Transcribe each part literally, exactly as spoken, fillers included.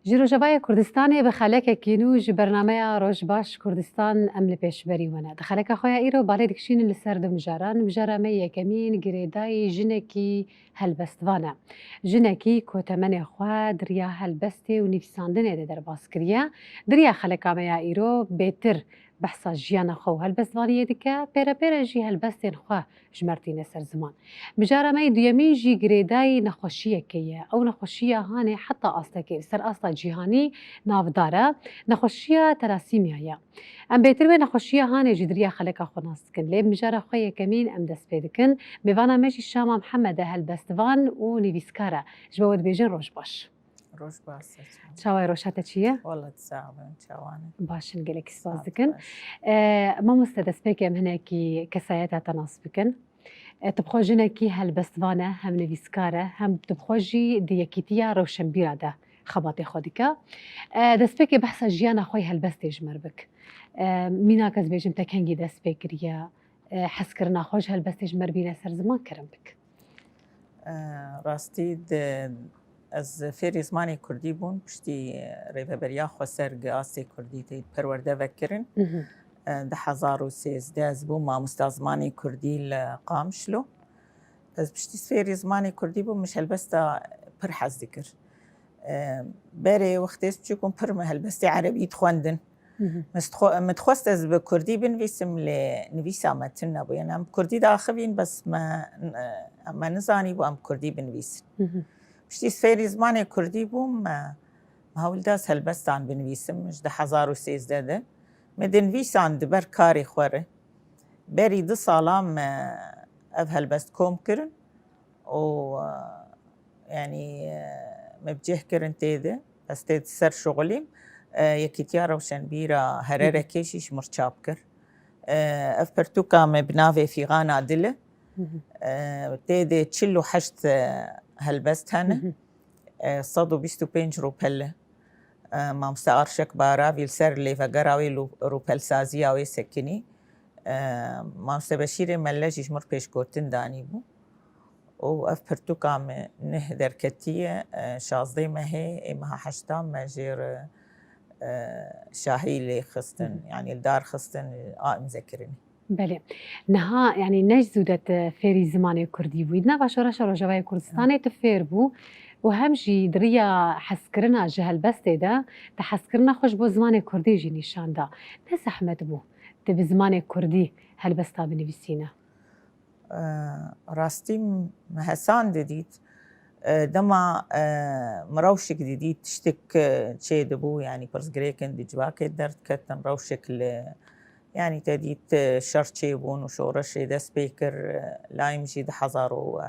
Ji Rojavayê Kurdistanê bi xelekekî nû ji bernameya Roj Baş Kurdistan em li pêşberî we ne. Di xeleka xwe ya îro balê dikişînin li ser du mijaran. Mijara me yekemîn girêdayî jinekî helbestvan e. Jinekî ku temenê xwe di riya helbestê û nivîsandinê de derbas kiriye. Di riya xeleka me ya îro bêtir behsa jiyana xwe û helbestvaniyê dike, pêre pêre jî helbestên xwe ji me re tîne ser ziman. Mijara me yê duyemîn jî girêdayî nexweşiyekê ye. Ew nexweşiya hanê heta astekê, li ser asta cîhanî navdar e. Nexweşiya terasîmya ye. Em bêtir wê nexweşiya hanê jî di riya xeleka xwe nas dikin. Lê mijara xwe yekemîn em dest pê dikin. Mêvana me jî Şama Mihemed e, helbestvan û nivîskar e. Ji bo we dibêjin roj baş. Roj baş, Seçan. Çawa ye, roşa te çi ye? Wela sax bin, çawan e? Baş in, gelekî spas dikin. Baş. E, mamoste, destpêkê em hinekî kesayeta te nas bikin. E, tu bi xwe jinekî helbestvan e, hem nivîskar e, hem tu bi xwe jî di yekîtiya rewşenbîra de xebatê xwe dike. E, destpêkê behsa jiyana xwe yê helbestê ji me re bik. E, mînak ez bêjim te kengî dest pê kiriye, e, hezkirina xwe ji helbestê ji me re bîne ser ziman, kerem bik. E, rastî di, ez fêrî zimanê kurdî bûm, piştî rêveberiya xweser gi astê kurdî tê perwerde vekirin. Mhm. E, di hezar û sêzdeh ez bûm mamosta zimanê kurdî li Qamişlo. Ez piştî fêrî zimanê kurdî bûm, min ji helbesta pir hez dikir. E, berê wextê ez biçûk bûm pir min helbestê erebî dixwendin. Mhm. Min dixwe-, min dixwest ez bi kurdî binivîsim, lê nivîsa me tune bû. Yani em bi kurdî diaxivîn, bes me, e, me nizanîbû em bi kurdî binivîsin. Mhm. Piştî fêrî zimanê kurdî bûm, me, me hewl da ez helbestan binivîsim, ji du hezar û sêzdeh de. Me dinivîsan di ber karê xwe re. Berî du salan me ev helbest kom kirin û, e, yanî, e, me bi cih kirin tê de. Ez tê di ser şixulîm. E, Yekîtiya Rewşenbîra Hererekê jî ji mir çap kir. E, ev pirtûka me bi navê Fîxana Dil e. Hı hı. E, tê de çil û heşt, e, helbest hene. Hı hı. E, sed û bîst û pênc rûpel e. E, mamoste Arşek Baravî li ser lêvegera wê lû-, rûpelsaziya wê sekinî. E, mamoste Beşîrê Melle jî ji mir pêşgotin danîbû. Û ev pirtûka me neh derketiye, e, şazdeh mehê, ê meha heşta me jê re, e, şahî lê xistin, Hı hı. yanî li dar xistin, a imze kirinî. Belê. Niha, yanî ne ji zû de tu fêrî zimanê kurdî bûyî. Di nava şoreşa Rojavayê Kurdistanê tu fêr bû û hem jî di riya hezkirina ji helbestê de, tu hezkirina xwe ji bo zimanê kurdî jî nîşan da. Ne zehmet bû tu bi zimanê kurdî helbesta binivîsîne? E, rastî me hesan didît. E, dema, e, min rewşek didît, tiştek, e, çê dibû, yanî pirsgirêkin di civakê derdiketin, rewşek li, yanî te dît, e, şer çêbûn û şoreşê dest pê kir, e, layim jî du hezar û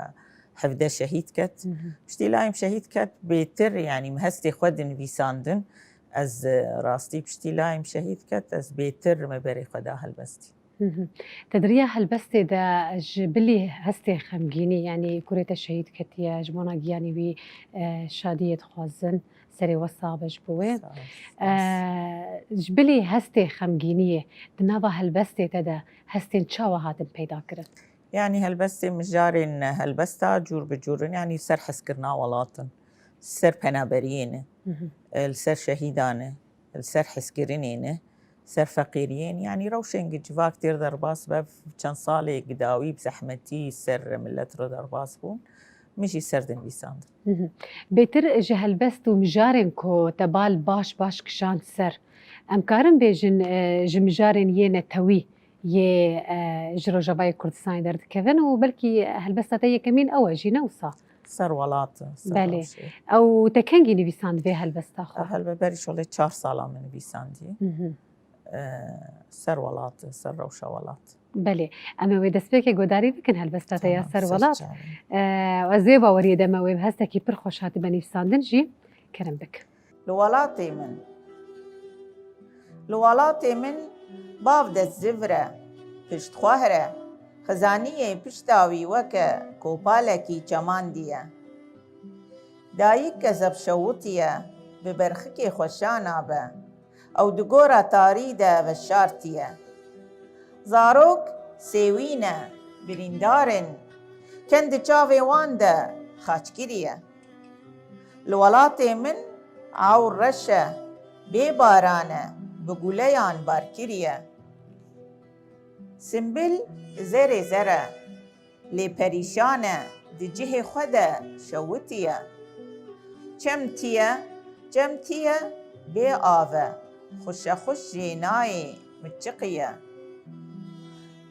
hevdeh şehîd ket. Hı hı. Piştî layim şehîd ket, bêtir, yanî min hestê xwe dinivîsandin. Ez, e, rastî piştî layim şehîd ket, ez bêtir me berê xwe da helbestî. Hı hı. Te di riya helbestê de ji bilî hestê xemgînî, yanî kurê te şehîd ketiye, ji bona giyanî wî, e, şadiyê dixwazin, serê we sax be ji bo wê. Sağ ol, spas. E, ji bilî hestê xemgîniyê di nava helbestê te de hestên çawa hatin peyda kirin? Yanî helbestê mijarên helbesta cûr bi cûr in, yanî ser hezkirina welat in, ser penaberiyê ne, Hı hı. e, li ser şehîdan e. Li ser hezkirinê ne, ser feqîriyê ne. Yanî rewşên gi civak têr derbas be, çend salê gi dawî bi zehmetî ser milet re derbas bûn. Min jî ser dinivîsandin. Hı hı. Bêtir ji helbest û mijarên ku te bal baş baş kişand ser, em karin bêjin, e, ji mijarên yê netewî yê, e, ji Rojavayê Kurdistanê derdikevin û belkî helbesta te yekemîn ew e jî, ne wisa? Ser welat, ser Belê. rewşê. Ew te kengî nivîsand vê helbesta xwe? Ev helbet berî şolê çar sala min nivîsandiye. Hı hı. E, ser welat, ser rewşa welat. Belê. Em ê wê destpêkê guhdarî bikin helbesta te ya Tamam, ser ser welat. çavê. E, ez ê baweriyê de me wê bi hestekî pir xweş hatibe nivîsandin jî. Kerem bik. Li welatê min. Li welatê min bav dest zivr e, pişt xwehr e, xizaniyê pişta wî weke kopalekî çemandî ye. Dayik kezeb şewitî ye, bi berxikê xwe şa nabe, ew di gora tarî de veşartî ye. Zarok sêwî ne, birîndar in, ken di çavê wan de xaçkirî ye. Li welatê min Aw reş e, bê baran e, bi guleyan bar kiriye. Simbil zerê zer e, lê perîşan e, di cihê xwe de şewitiye. Çem tî ye, çem tî ye, bê av e, xuşexuş jê nayê, miçiqî ye.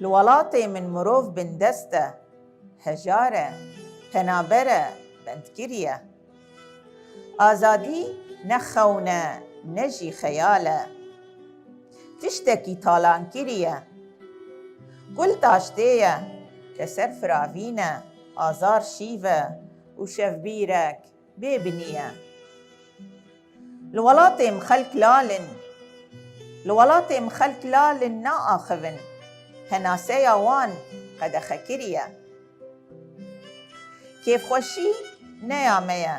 Li welatê min mirov bindest e, hejar e, penaber e, bendkirî ye. Azadî ne xewn e, ne jî xeyal e. Tiştekî talankirî ye. Kul taştê ye, keser firavîn e, azar şîv e û şevbîrek bê binî ye. Li welatê min xelk lal in. Li welatê min xelk lal in, naaxivin. Henaseya wan qedexekirî ye. Kêfxweşî ne ya me ye.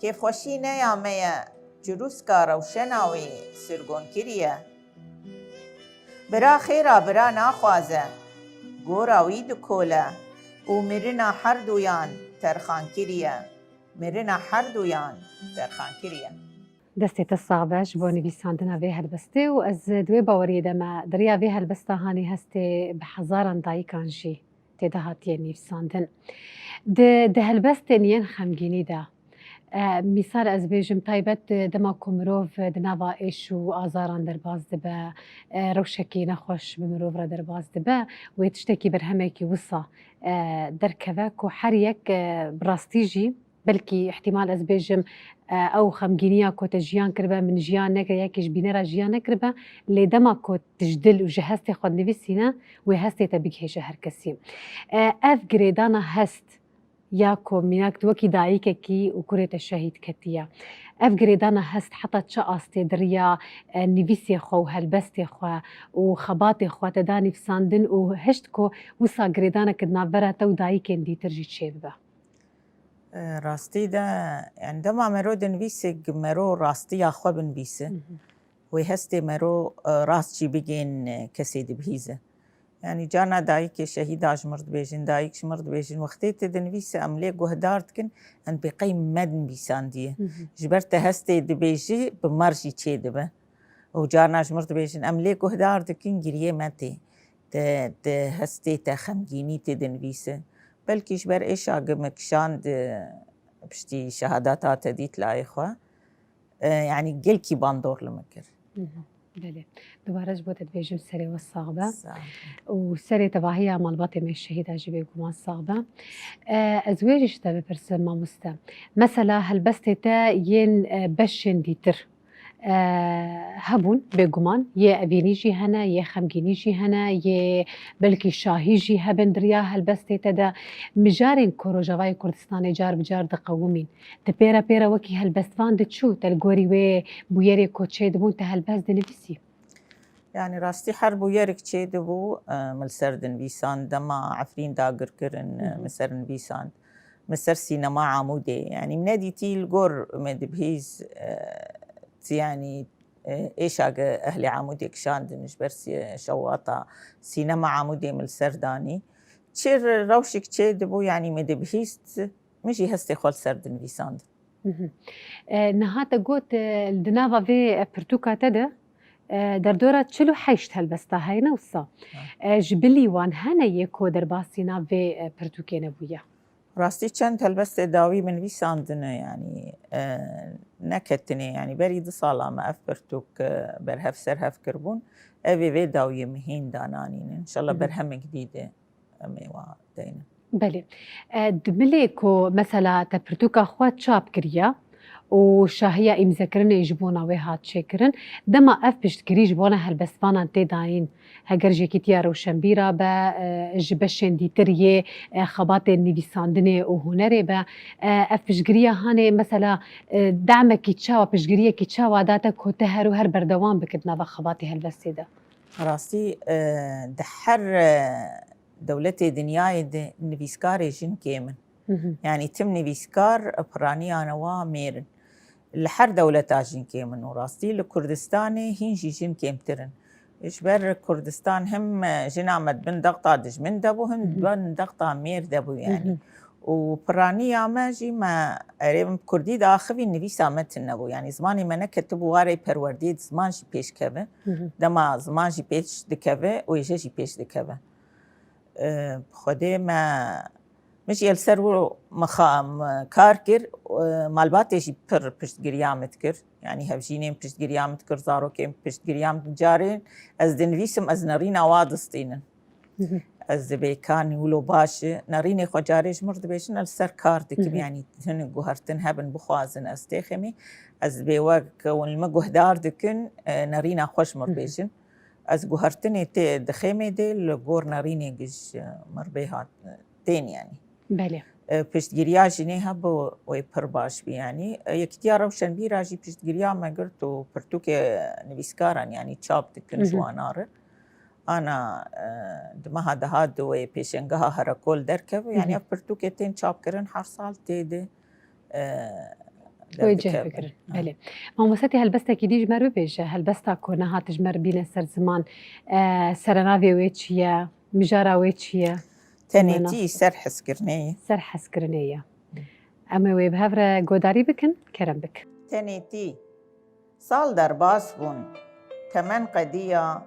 Kêfxweşî ne ya me ye. Cirûska rewşena wî sirgonkirî ye. Bira xêra bira naxwaze. Gora wî dikole û mirina herduyan terxankirî ye. Mirina herduyan terxankirî ye. Destê te sax be ji bo nivîsandina vê helbestê û ez di wê baweriyê de me di riya vê helbesta hanê hestê bi hezaran dayikan jî tê de hatiye nivîsandin. Di, di helbestên yên xemgînî de, e, mîsal ez bêjim taybet, e, dema ku mirov, e, di nava êş û azaran derbas dibe, e, rewşekî nexweş bi mirov re derbas dibe, wê tiştekî berhemekî wisa, e, derkeve ku her yek, e, bi rastî jî belkî îhtîmal ez bêjim, e, ew xemgîniya ku te jiyan kiribe, min jiyan nekir, yekî ji bînera jiyan nekiribe, lê dema ku tu ji dil û ji hestê xwe dinivîsîne, wê hestê te bigihêje her kesî. E, ev girêdana hest ya ku mînak tu wekî dayikekî û kurê te şehîd ketiye. Ev girêdana hest heta çi astê di riya, e, nivîsê xwe û helbestê xwe û xebatê xwe te da nivîsandin û hişt ku wisa girêdanek di navbera te û dayikên dîtir jî çêbibe? E, rastî de, yani dema mero dinivîse, mero rastiya xwe binivîse. Hı hı. Wê hestê mero, e, rast jî bigên, e, kesê dibihîze. Yani carna dayikê şehîda ji mir dibêjin, dayik ji mir dibêjin. Wextê tu dinivîse em lê guhdar dikin, em dibê qey me dinivîsandiye. Hı hı. Ji ber te hestê dibêjî, bi mer jî çêdibe. Û carna ji mir dibêjin, em lê guhdar dikin, giriyê me tê. Te, te hestê te xemgînî tê dinivîse. Belkî ji ber êşa gi me kişand, e, piştî şehadata te dît layê xwe. E, yanî gelkî bandor li min kir. Hı hı. Belê. Dubare ji bo te dibêjim serê we sax be. Sağ ol. Û serê tevahiya malbatê me şehîda jî bêguman sax be. E, ez wê jî ji te bipirsim mamoste. Mesela helbestê te yên, e, beşên dîtir, e, hebûn, bêguman, yê evînî jî hene, yê xemgînî jî hene, yê belkî şahî jî hebin di riya helbestê te de. Mijarên ku Rojavayê Kurdistanê car bi car diqewimîn, tu pê re pê re wekî helbestvan diçû, te li gorî wê bûyerê ku çêdibûn, te helbest dinivîsî? Yani rastî her bûyerek çêdibû, e, min li ser dinivîsand, dema Efrîn dagir kirin, e, Hı hı. min ser nivîsand. Min ser sînema Amûdê. Yani min nedîtî li gor me dibihîz, e, ti yani, e, êşa ge ehlê Amûdê kişandin ji ber sî-, şewata sînema Amûdê min li ser danî. Çi re-, rewşek çêdibû, yani me dibihîst, min jî hestê xwe li ser dinivîsandin. Mhm. E, niha te got, e, di nava vê, e, pirtûka te de, e, derdora çil û heşt helbesta heyne wisa. Ha. E, ji bilî wan hene yê ku derbasîna vê, e, pirtûkê nebûye? Rastî çend helbestê dawî min nivîsandine, yanî, e, neketine, yanî berî du sala me ev pirtûk, e, berhev serhev kiribûn. Ev ê vê dawiyê min hîn dananînin. Înşallah Hı hı. berhemek dî de em ê wa deynin. Belê. E, di milê ku mesela te pirtûka xwe çap kiriye û şahiya îmzekirinê ji bona wê hat çêkirin, dema ev piştgirî ji bona helbestvanan tê dayîn, heger ji Yekîtiya Rewşenbîra be, e, ji beşên dîtir yê, e, xebatên nivîsandinê û hunerê be, e, ev piştgiriya hanê mesela, e, demekî çawa, piştgiriyekî çawa date ku te her û her berdewam bike di nava xebatê helbestê de? Rastî, e, di her, e, dewletê dinyayê de nivîskarê jin kêm in. Hı hı. Yanî tim nivîskar, e, piraniya newa mêr in. Li her dewleta jin kêm in û rastî li Kurdistanê hîn jî jin kêmtir in. Ji ber Kurdistan him, e, jina me di bin dexta dijmin de bû, him Hı hı. di bin dexta mêr de bû Hı yanî. hı. Û piraniya me jî me erê min bi kurdî diaxivî, nivîsa me tune bû. Yanî zimanê me neketibû warê perwerdiyê, ziman jî pêş keve. Dema ziman jî pêş dikeve, wêje jî pêş dikeve. E, Xwedê me, min jî li ser wilo me xa-, me kar kir, e, malbatê jî pir piştgiriya min dikir. Yanî hevjînên piştgiriya min dikir, zarokên piştgiriya min dikir. Carên ez dinivîsim, ez nerîna wa distînim. Ez dibê ka wilo baş e. Nerînê xwe carê ji mir dibêjin, ez li ser kar dikim. Yanî hin guhertin hebin, bixwazin ez têxemî. Ez dibê wek hûn li min guhdar dikin, e, nerîna xwe ji mir bêjin. Ez guhertinê tê dixêmê dê li gor nerînê giş, e, mir bê hat, e, tên yanî. Belê. E, piştgiriya jinê hebû, wê pir baş bî yanî. E, Yekîtiya Rewşenbîra jî piştgiriya me girt û pirtûkê nivîskaran yanî çap dikin ji wan re. Ana, e, di meha dehat de wê pêşengeha Herekol derkeve. Yanî ev pirtûkê tên çapkirin, her sal tê de, e, Wê cih bikirin. Belê. Mamoste, tê helbestekî dî ji me re bibêje. Helbesta ku nehat ji me re bîne ser ziman, e, serenavê wê çi ye? Mijara wê çi ye? Tenêtî ser hezkirinê ye. Ser hezkirinê ye. Em ê wê bi hev re godarî bikin. Kerem bik. Tenêtî. Sal derbas bûn, temen qediya,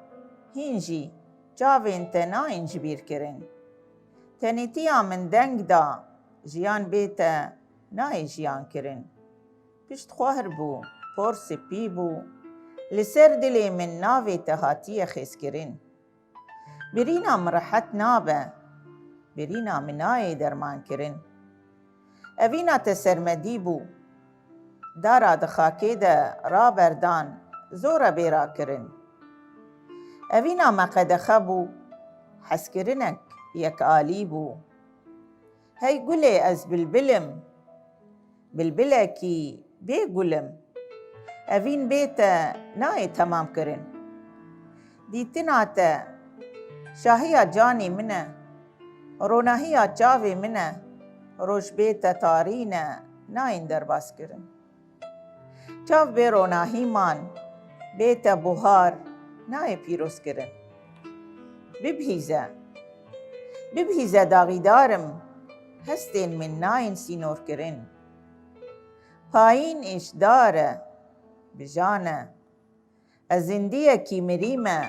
hîn jî çavên te nayên ji bîr kirin. Tenêtiya min deng da, jiyan bê te nayê jiyan kirin. Pişt xwehr bû, por spî bû, li ser dilê min navê te hatiye xêzkirin. Birîna min rehet nabe, birîna min nayê dermankirin. Evîna te sermedî bû, dara di xakê de raberdan, zor e bê rakirin. Evîna me qedexe bû, hezkirinek yekalî bû. Hey gulê ez bilbil im, bilbilekî bê gul im. Evîn bê te nayê temam kirin. Dîtina te şahiya canê min e, ronahiya çavê min e, roj bê te tarî ne, nayên derbas kirin. Çav bê ronahî man, bê te buhar, nayê pîroz kirin. Bibhîze, bibhîze daxîdar im, hestên min nayên sînor kirin. Payîn êşdar e, bijan e. Ez zindiyekî mirî me,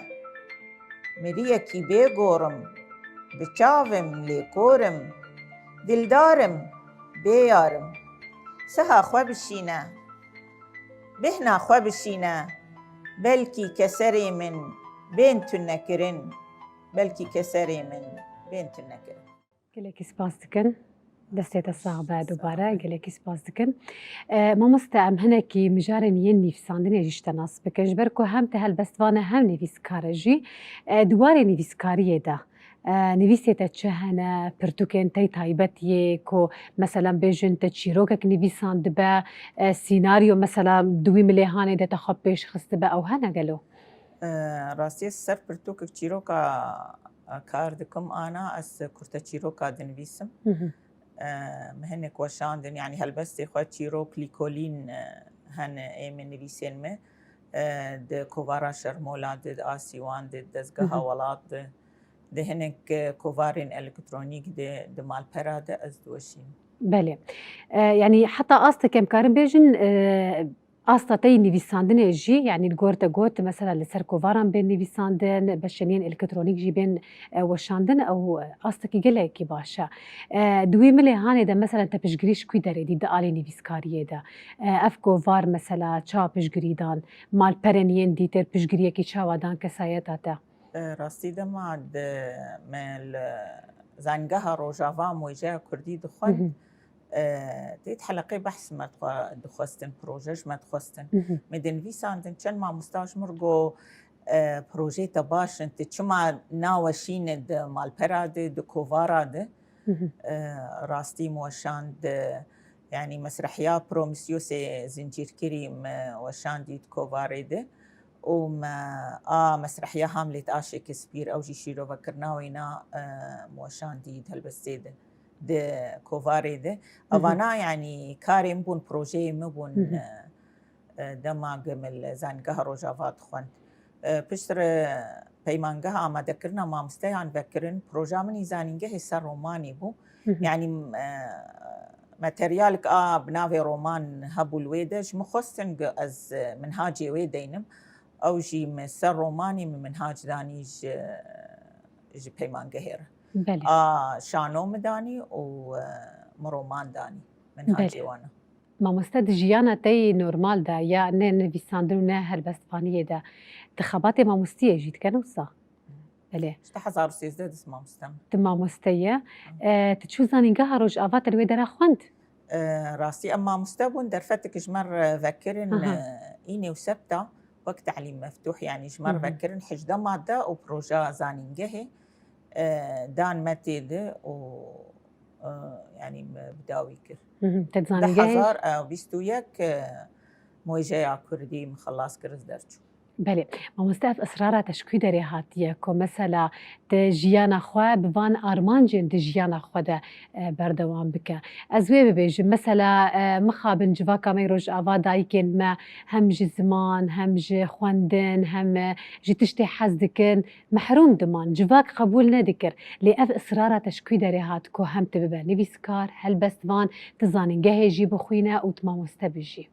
miriyekî bê gor im, bi çav im, lê kor im, dildar im, bê yar im. Siha xwe bişîne, bêhna xwe bişîne, belkî keserê min bên tunekirin, belkî keserê min bên tunekirin. Gelekî spas dikin. Destê te sax be dubare. Gelekî spas dikin. E, mamoste, em hinekî mijarên yên nivîsandinê jî ji te nas bikin. Ji ber ku hem te helbestvan e hem nivîskar e jî. E, di warê nivîskariyê de, e, nivîsê te çi hene, pirtûkên te taybet yê ku, mesela, bêjin te çîrokek nivîsandibe, e, sînaryo, mesela, di wî milêhanê de te xwe pêş xistibe, ew hene gelo? E, rastî ez ser pirtûkek çîroka, e, kar dikim, ana ez kurteçîroka dinivîsim. E, min hinek weşandin, yanî helbestê xwe çîrok lîkolîn, e, hene ê min nivîsên me. E, di kovara Şermola de, di Asîwan de, di dezgeha Welat de, di hinek, e, kovarên elektronîk de, di malpera de ez diweşînim. Belê. E, yanî heta astek em karin bêjin, e, asta te yî nivîsandinê jî, yanî li gor te got, mesela li ser kovaran bên nivîsandin, beşên yên elektronîk jî bên, e, weşandin, ew, e, astekî gelekî baş e. E, di wî milê hanê de, mesela te piştgirî ji kû derê dî di alî nivîskariyê de? E, ev kovar, mesela, çawa piştgirî dan? Malperên yên dîtir piştgiriyekî çawa dan kesayeta te? E, rastî dema di me li Zanîngeha Rojava muêceya kurdî dixwend, e, tê di heleqê behs me dixwe-, dixwestin, proje ji me dixwestin. Me dinivîsandin, çend mamosta ji mir got, e, projeyê te baş in, tu çima naweşîne di malpera de, di kovara de? E, rastî me weşand, e, yanî mesrehiya Prometheusê Zincîrkirî me weşandî di kovarê de. Û me a mesrehiya Hamlet a Shakespeare, ew jî şîrovekirina wêna, e, me weşandî di helbestê de, di kovarê de. Evana, yanî karê min bûn, projeyê min bûn, e, e, dema ku me li Zanîngeha Rojava dixwend. E, piştre peymangeha amadekirina mamosteyan vekirin, proja min î zanîngehê ser romanê bû. Hı hı. Yanî, e, materyalek a bi navê roman hebû li wê de, ji min xwestin ku ez, e, minhacê wê deynim. Ew jî min ser romanî min minhac danî ji, ji peymangehê re. Belê. A şano min danî û, e, min roman danî. Minhacê Belê. wan e. Mamoste, di jiyana te yê normal de ya ne nivîsandin û ne helbestvaniyê de, tu xebatê mamostiyê jî dikin wisa? Belê. Ji du hezar û sêzdeh de mamoste me. Tu mamoste ye. Hı. E, tu çû zanîngeha Rojava, te li wê dera xwend? E, rastî em mamoste bûn, derfetek ji me re vekirin, Aha. e, înê û sebta wek telîm meftûh, yanî ji me re Hı hı. vekirin hejdeh madde û proja zanîngehê, e, dan me tê de û, e, yanî me bi dawî kir. Hı hı. Te di zanîngehê Di hezar û bîst û yek, e, muêceya kurdî min xelas kir, ez derçûm. Belê. Mamoste, ev israra te ji kû derê hatiye ku mesela di jiyana xwe bi van armancên di jiyana xwe de, e, berdewam bike? Ez wê bibêjim, mesela, e, mixabin civaka me yê Rojava, dayikên me hem ji ziman, hem ji xwendin, hem, e, ji tiştê hez dikin, mehrûm diman, civak qebûl nedikir. Lê ev israra te ji kû derê hat ku hem tu bibe nivîskar, helbestvan, tu zanîngehê jî bixwîne û tu mamoste bi jî?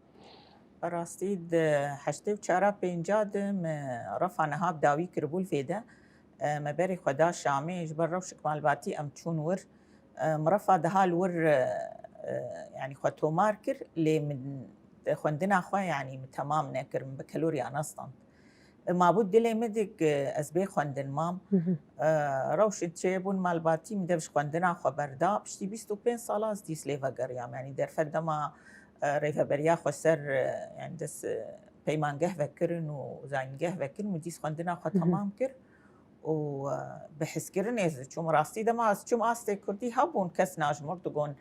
Rastî, di heştê û çar pênca de me refa niha bi dawî kiribû li vê de. E, me berê xwe da Şamê, ji ber rewşek malbatî em çûn wir. E, min refa daha li wir, e, e, yanî xwe tomar kir, lê min xwendina xwe, yanî min temam nekir, min bakalorya nestand. E, mabû dilê min dik, e, ez bê xwendin mam. Hı hı. E, rewşên çêbûn malbatî min dev ji xwendina xwe berda. Piştî bîst û pênc sala ez dîs lê vegeriyam. Yanî derfet dema, e, rêveberiya xwe ser, e, yanî dest, e, peymangeh vekirin û zanîngeh vekirin, min dîs xwendina xwe Hı hı. temam kir. Û, e, bi hizkirinê ez diçûm. Rastî dema ez çûm astê kurdî hebûn, kes najmir digon,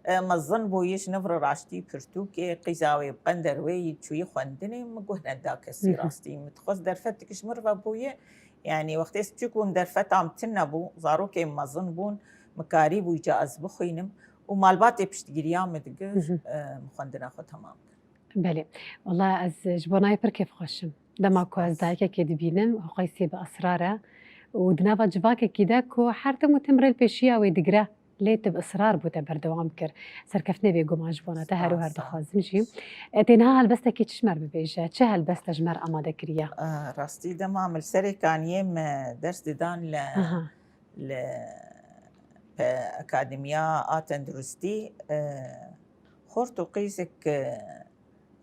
e, mezin bûyî, ji niv re raştî pirtûkê, qîza wê bi qender wê yî çûyî xwendinê, min guh neda kesî Hı hı. rastî. Min dixwest derfetek ji min re vebûye. Yanî wextê ez piçûk bûm derfeta min tune bû, zarokê min mezin bûn, min karîbû îca ez bixwînim û malbatê piştgiriya min dikir, Hı hı. e, min xwendina xwe temam kir. Belê. Wela ez ji bo nayê pir kêfxweş im. Dema ku ez Spas. dayikekê dibînim, Huqeysê bi israr e û di nava civakekî de ku her tim û tim rê li pêşiya wê digire, lê tu bi israr bû te berdewam kir. Serkeftinê bêguman ji bona te her û her Spas. dixwazim jî. E, tê niha helbestekî çi ji me re bibêje? Çi helbest te ji me re amade kiriye? E, rastî dema min li Serêkaniyê me ders didan li Aha. li pe-, Akademiya a Tenduristî, e, xort û qîzek, e,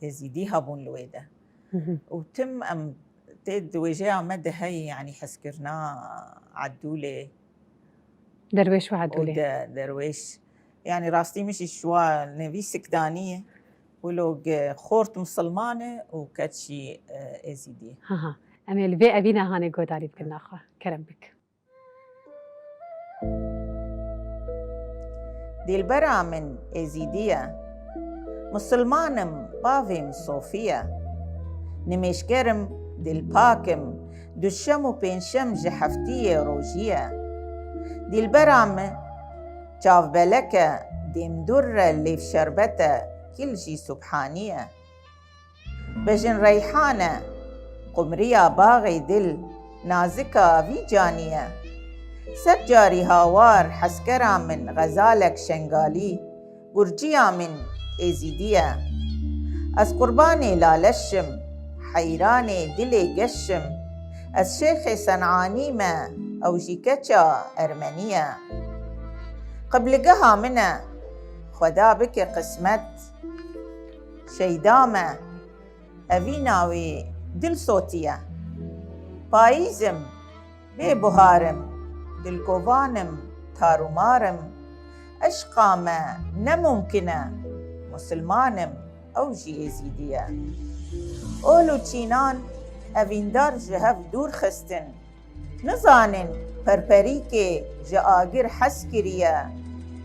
Êzîdî hebûn li wê de. Hı hı. Û tim em tê di wêjeya me de heye, yanî hezkirina Edûlê Derwêş û û Edûlê. de-, derwêş. Yanî rastî min jî şiwa nivîsik daniye. Wilo ge xort misilman e û keç jî, e, Êzîdî ye. Ha ha. Em ê li vê evîna hanê guhdarî bikin naxwe. Kerem bik. Dilbera min Êzîdî ye. Misilman im, bavê min Sofî ye. Nimêjker im, dilpak im, duşem û pêncşem ji heftiyê rojî ye. Dilbera min çavbelek e, dêmdur e, lêv şerbet e, kil jî subhanî ye. Bejin reyhan e, qumriya baxê dil, nazika vî canî ye. Sed carî hawar hezkera min xezalek şengalî, gurciya min êzîdî ye. Ez qurbanê laleş im, heyranê dilê geş im. Ez şêxê Senanî me, ew jî keça ermenî ye. Qiblegeha min e, Xweda bike qismet. Şeyda me, evîna wê dil sotiye. Payîz im, bê buhar im, dilkovan im, tarûmar im. Eşqa me ne mumkin e, musilman im, ew jî êzîdî ye. Ol û çînan evîndar ji hev dûr xistin. Nizanin perperîkê ji agir hez kiriye.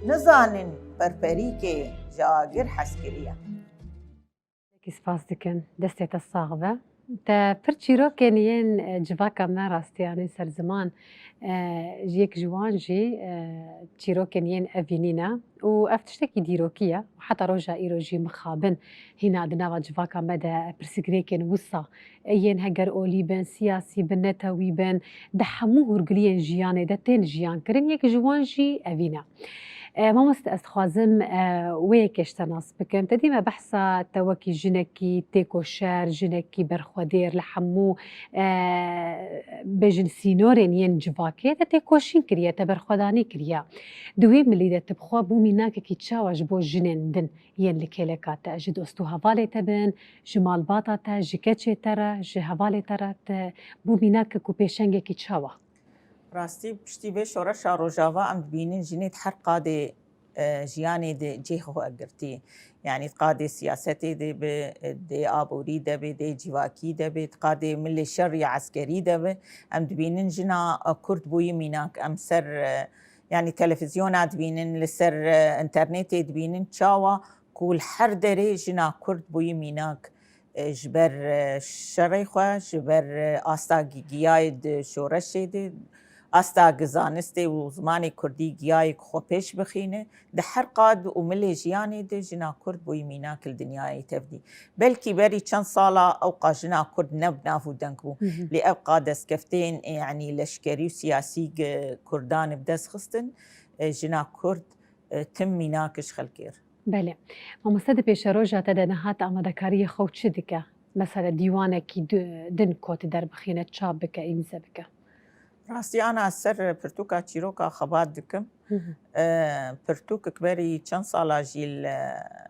Nizanin perperîkê ji agir hez kiriye. Gelekî spas dikin. Destê te sax be. Te pir çîrokên yên, e, civaka me rastiyanî ser ziman, e, yek ji wan jî, e, çîrokên yên evînî ne û ev tiştekî dîrokî ye. Heta roja îro jî mixabin hîna di nava civaka me de pirsgirêkên wisa, ê yên heger olî bin, siyasî bin, netewî bin, di hemû hûrgiliyên jiyanê de tên jiyan kirin, yek ji wan jî evîn e. E, mamoste, ez dixwazim, e, wê yekê ji te nas bikim. Te dî me behsa te wekî jinekî têkoşer, jinekî berxwedêr li hemû, e, bêjin sînorên yên civakê te têkoşîn kiriye, te berxwedanî kiriye. Di wî milî de tu bi xwe bû mînakekî çawa ji bo jinên din yên li kêleka te, ji dost û hevalê te bin, ji malbata te, ji keçê te re, ji hevalê te re te bû mînakek û pêşengekî çawa? Rastî, piştî vê şoreşa Rojava em dibînin jinê di her qadê, e, jiyanê de cihê xwe girtî. Yanî di qadê siyasetê de be, e, dê aborî de be, dê civakî de be, di qadê milê şerî eskerî de be, em dibînin jina, e, Kurd bûyî mînak. Em ser, e, yanî televizyona dibînin, li ser, e, înternetê dibînin çawa ku li her derê jina Kurd bûyî mînak. E, ji ber, e, şerê xwe, ji ber, e, asta gi-, giyayê di şoreşê de, asta gi zanistê û zimanê kurdî giyayê ku xwe pêş bixîne, di her qad û milê jiyanê de jina Kurd bûyî mînak li dinyayê tevdî. Belkî berî çend sala ewqa jina Kurd ne bi nav û deng bû. Hı hı. Lê ewqa destkeftên, e, yanî leşkerî û siyasî gi Kurdan bi dest xistin, e, jina Kurd, e, tim mînak ji xelkê re. Belê. Mamoste, di pêşeroja te de nehat amadekariyê xwe çi dike? Mesela dîwanekî du-, din ku tu derbixîne, çap bike, îmze bike? Rastî ana ser pirtûka çîroka xebat dikim. Hı hı. E, pirtûkek berî çend sala jî li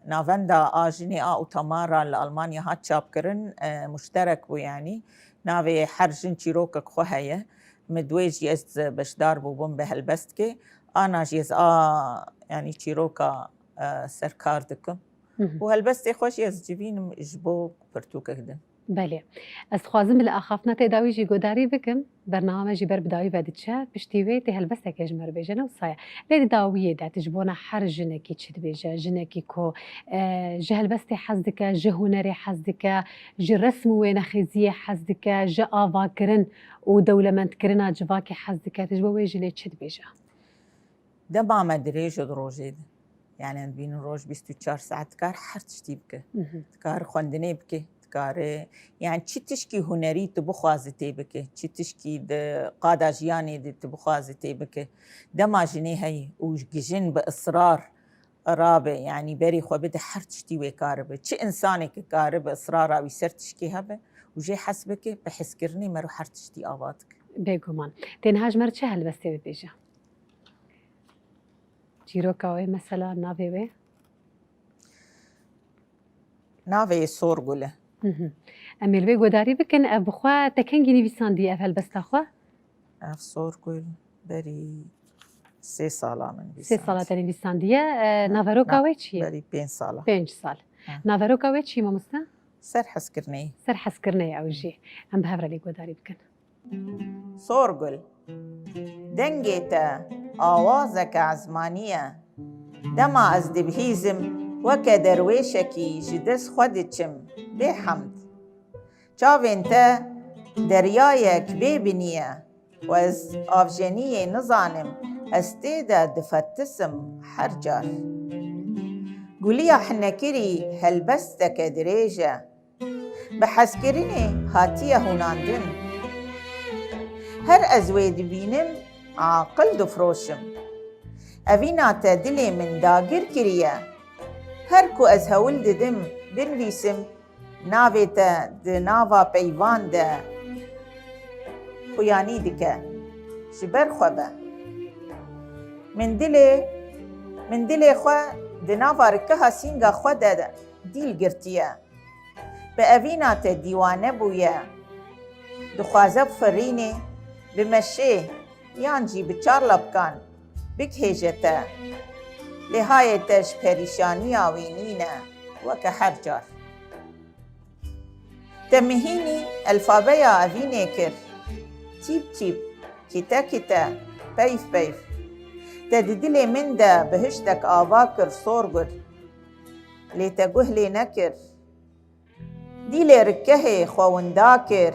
navenda a jinê a û Tamara li Almanya hat çapkirin, e, muşterek bû yanî. Navê her jin çîrokek xwe heye. Min di wê jî ez beşdar bûbûm bi helbestkê. Ana jî ez a, yanî çîroka, e, ser kar dikim. Hı hı. Û helbestê xwe jî ez civînim ji bo pirtûkek din. Belê. Ez dixwazim li axaftina te dawî jî godarî bikim. Bernama me jî ber bi dawî ve diçe. Piştî wê tê helbestekê ji me re bêje, ne wisa ye. Lê di dawiyê de tu ji bona her jinekî çi dibêje? Jinekî ku, e, ji helbestê hez dike, ji hunerê hez dike, ji resm û wênexêziyê hez dike, ji avakirin û dewlemendkirina civakê hez dike. Tu ji bo wê jinê çi dibêje? Dema me dirêj e di rojê de. Yani em dibînin roj bîst û çar saet dikar her tiştî bike. Mhm. Dikar xwendinê bike, dikare, yani çi tişkî hunerî tu bixwazi tê bike, çi tişkî di qada jiyanê de tu bixwazi tê bike. Dema jinê heye û gijin bi israr rabe, yani berê xwe bide her tiştî wê karibe. Çi insanê ki karibe israra wî ser tişkê hebe û jê hes bike, bi hezkirinê mero her tiştî ava dike. Bêguman. Tê niha ji me re çi helbestê bibêje? Çîroka wê mesela navê wê? Navê Sorgul e. Mhm. Em ê li wê guhdarî bikin. Ev bi xwe te kengî nivîsandiye ev helbesta xwe? Ev Sorgul berî sê sala min nivîsand. Sê sala te nivîsandiye. E, naveroka wê çi ye? Berî pênc sala. Pênc sal. Ha. Naveroka wê çi ye, mamoste? Ser hezkirinê. Ser hezkirinê ew jî. Em bi hev re lê guhdarî bikin. Sorgul, dengê te awazeke ezmanî ye. Dema ez dibihîzim, weke derwêşekî ji dest xwe diçim, bê hemd. Çavên te deryayek bê binî ye û ez avjeniyê nizanim, ez tê de difetisim her car. Guliya hinekirî helbesteke dirêj e. Bi hezkirinê hatiye hûnandin. Her ez wê dibînim, aqil difiroşim. Evîna te dilê min dagir kiriye. Her ku ez hewl didim binivîsim, navê te di nava peyvan de xuyanî dike. Ji ber xwe be. Min dilê, min dilê xwe di nava rikeha sînga xwe de dîl girtiye. Bi evîna te dîwane bûye. Dixwaze bi firînê, bi meşê yan jî bi çarlapkan bigihêje te. Lê hayê te ji perîşaniya wî nîne, weke her car. Te mihînî elfabeya evînê kir. Çîp çîp, kite kite, peyv peyv. Te di dilê min de bihiştek ava kir, Sorgul. Lê te guh lê nekir. Dîlê rikehê xwe winda kir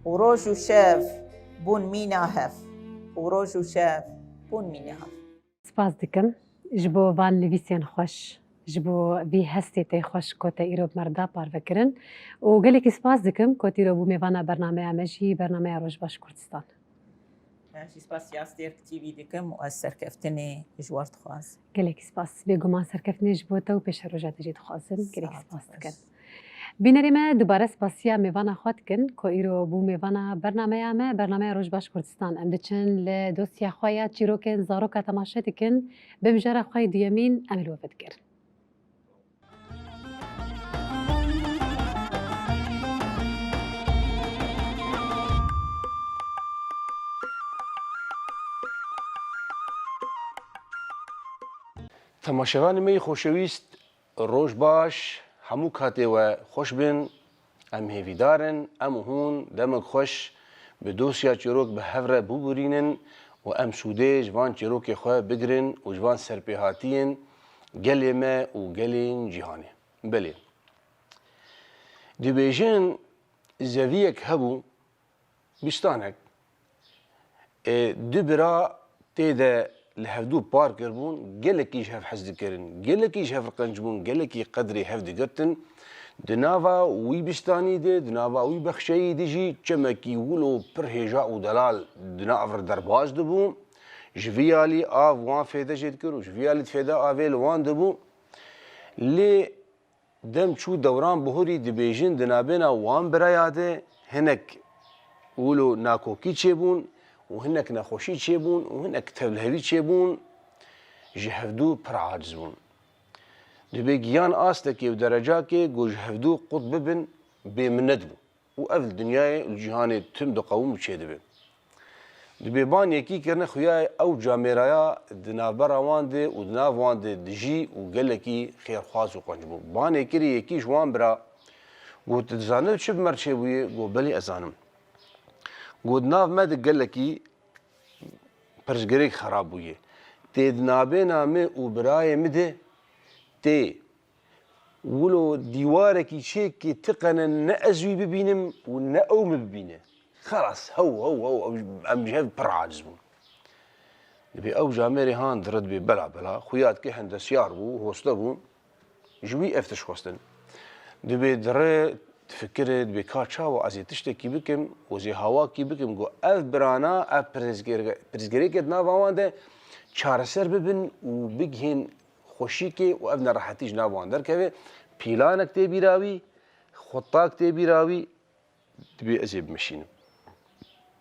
û roj û şev bûn mîna hev. Û roj û şev bûn mîna hev. Spas dikim ji bo van nivîsên xweş, ji bo vî hestê tê xweş ku te îro bi me re da parve kirin û gelekî spas dikim ku tîro bû mêvana bernameya me jî, bernameya Roj Baş Kurdistan. Ez jî spasiya Stêrk T V dikim û ez serkeftinê ji we re dixwazim. Gelekî spas. Bêguman serkeftinê ji bo te û pêşeroja te jî dixwazim. Gelekî spas dikim. Bînerê me, dubare spasiya mêvana xwe dikin ku îro bû mêvana bernameya me, bernameya Roj Baş Kurdistan. Em diçin li dosya xwe ya çîrokên zaroka temaşe dikin. Bi mijara xwe yê duyemîn em ê li we vedigerin. Temaşevanê me yê xoşewîst, roj baş, hemû katê we xweş bin. Em hêvîdar in, em û hûn demek xweş bi dosya çîrok bi hev re bibûrînin û em sûdê ji van çîrokê xwe bigirin û ji van serpêhatiyên gelê me û gelên cîhanê. Belê. Dibêjin, zeviyek hebû, bistanek, ê, du bira tê de li hevdû par kiribûn, gelekî ji hev hez dikirin, gelekî ji hev qenc bûn, gelekî qedrê hev digirtin. Di nava wî bistanî de, di nava wî bexçeyî de jî çemekî wilo pir hêja û delal di nav re derbas dibû. Ji vî alî av wan fêde jê dikir û ji vî alî fêde avê li wan dibû. Lê dem çû dewran bihurî, dibêjin di nabêna wan biraya de hinek wilo nakokî çêbûn û hinek nexweşî çêbûn û hinek tevlihevî çêbûn, ji hevdû pir aciz bûn. Dibê giyan astekê û derecakê ku ji hevdû qut bibin bêminet bû. Û ev li dinyayê û li cîhanê tim diqewim û çêdibe. Dibê ban yekî kirine xuya ew camêraya di navbera wan de û di nav wan de dijî û gelekî xêrxwaz û qenc bû. Banê kirî yekî ji wan bira got, tu dizanî çi bi me re çêbûye? Got, belê ez zanim. Got, di nav me de gelekî pirsgirêk xerab bûye. Tê di nabêna min û birayê min de tê wilo dîwarekî çêkê ti qene ne ez wî bibînim û ne ew min bibîne. Xelas, hew, hew, hew, ew, em ji hev pir aciz bûn. Dibê ew camêrê han dire dibê bela bela, xuya dike hendesyar bû, hoste bû, ji wî ev tişt xwestin. Dibê dire difikire, dibê ka çawa ez ê tiştekî bikim û ez ê hawakî bikim ku ev birana, ev pirsgirêke, pirsgirêke di nava wan de çareser bibin û bigihên xweşikê û ev nerehetî ji nav wan derkeve. Pîlanek tê bîra wî, xutak tê bîra wî, dibê ez ê bimeşînim.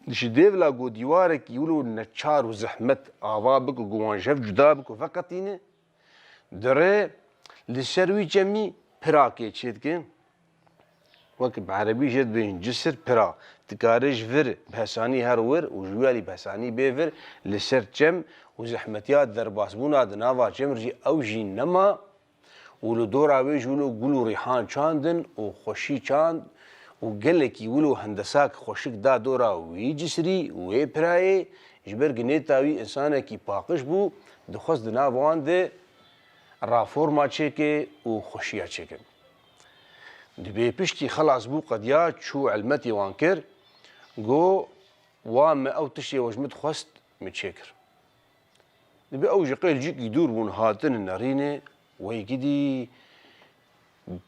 Ji dêvla ku dîwarekî wilo neçar û zehmet ava bike, ku wan ji hev cuda bike û veqetîne, dire li ser wî çemî pirakê çêdike. Wek bi erebî jê dibêjin cisir pira. Dikare ji vir bi hesanî her wir û ji wî alî bi hesanî bê vir li ser çem û zehmetiya derbasbûna di nava çem jî ew jî nema û li dora wê jî wilo gul û rîhan çandin û xweşî çand û gelekî wilo hendesak xweşik da dora wî cisirî û wê pirayê, ji ber ku nêta wî însanekî paqij bû, dixwest di nav wan de raforma çêke û xweşiya çêke. Dibê piştî xelas bû qediya çû elmetê wan kir, got, wa me ew tiştê we ji min dixwest min çêkir. Dibê ew ji qêlcikî dûr bûn hatine nerînê, wey gidî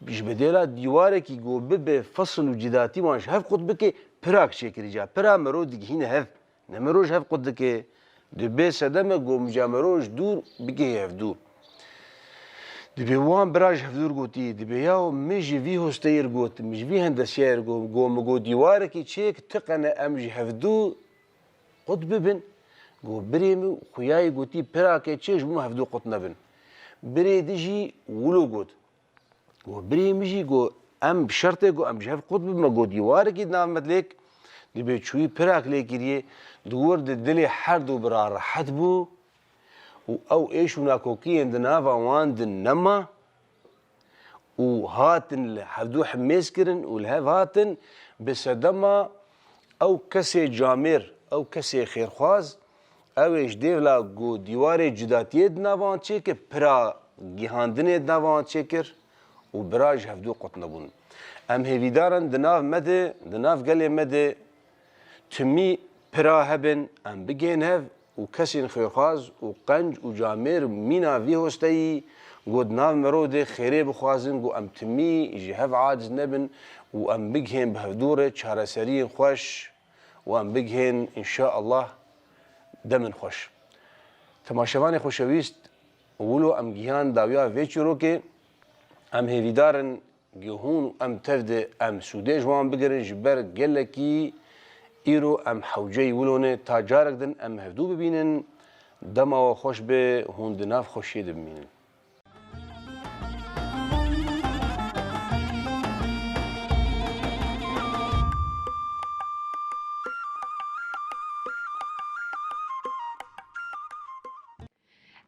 ji bedêla dîwarekî got bibe fesil û cidatî wan ji hev qut bike, pirak çêkirî ca. Pira mero digihîne hev. Ne mero ji hev qut dike. Dibê sedeme ku mija mero ji dûr bigihê hevdû. Dibê wan bira ji hevdûr gotî, dibê yaw min ji vî hosteyê re got, min ji vî hendesiyayê re got, got min got dîwarekî çêk ti qene em ji hevdû qut bibin. Got birê min xuyayê gotî pirake çê ji bo hevdû qut nebin. Birê di jî wilo got. Got, birê min jî got, em bi şertê got, em ji hev qut bibin, got, dîwarekî di nav me de lêk, dibê çûyî pirak lê kiriye, di wir de dilê her du bira rehet bû û ew êş û nakokiyên di nava wan de nema û hatin li hevdu himêz kirin û li hev hatin bi sedema ew kesê camêr, ew kesê xêrxwaz, ew ê ji dêvla ku dîwarê cudatiyê di nava wan çêkir, pira gihandinê di nava wan çêkir û bira ji hevdû qut nebûn. Em hêvîdar in di nav me de, di nav gelê me de timî pira hebin, em bigihên hev û kesên xêrxwaz û qenc û camêr mîna vî hosteyî ku di nav mero de xêrê bixwazin, ku em timî ji hev aciz nebin û em bigihên bi hevdû re çareseriyên xweş û em bigihên, înşaallah, Demin xweş. Temaşevanê xweşewîst, wilo em gihan dawiya vê çîrokê, em hêvîdar in ku hûn û em tev de em sûdê ji wan bigirin, ji ber gelekî îro em hewceyî wilo ne. Ta carek din em hevdû bibînin, dema we xweş be, hûn di nav xweşiyê de bimînin.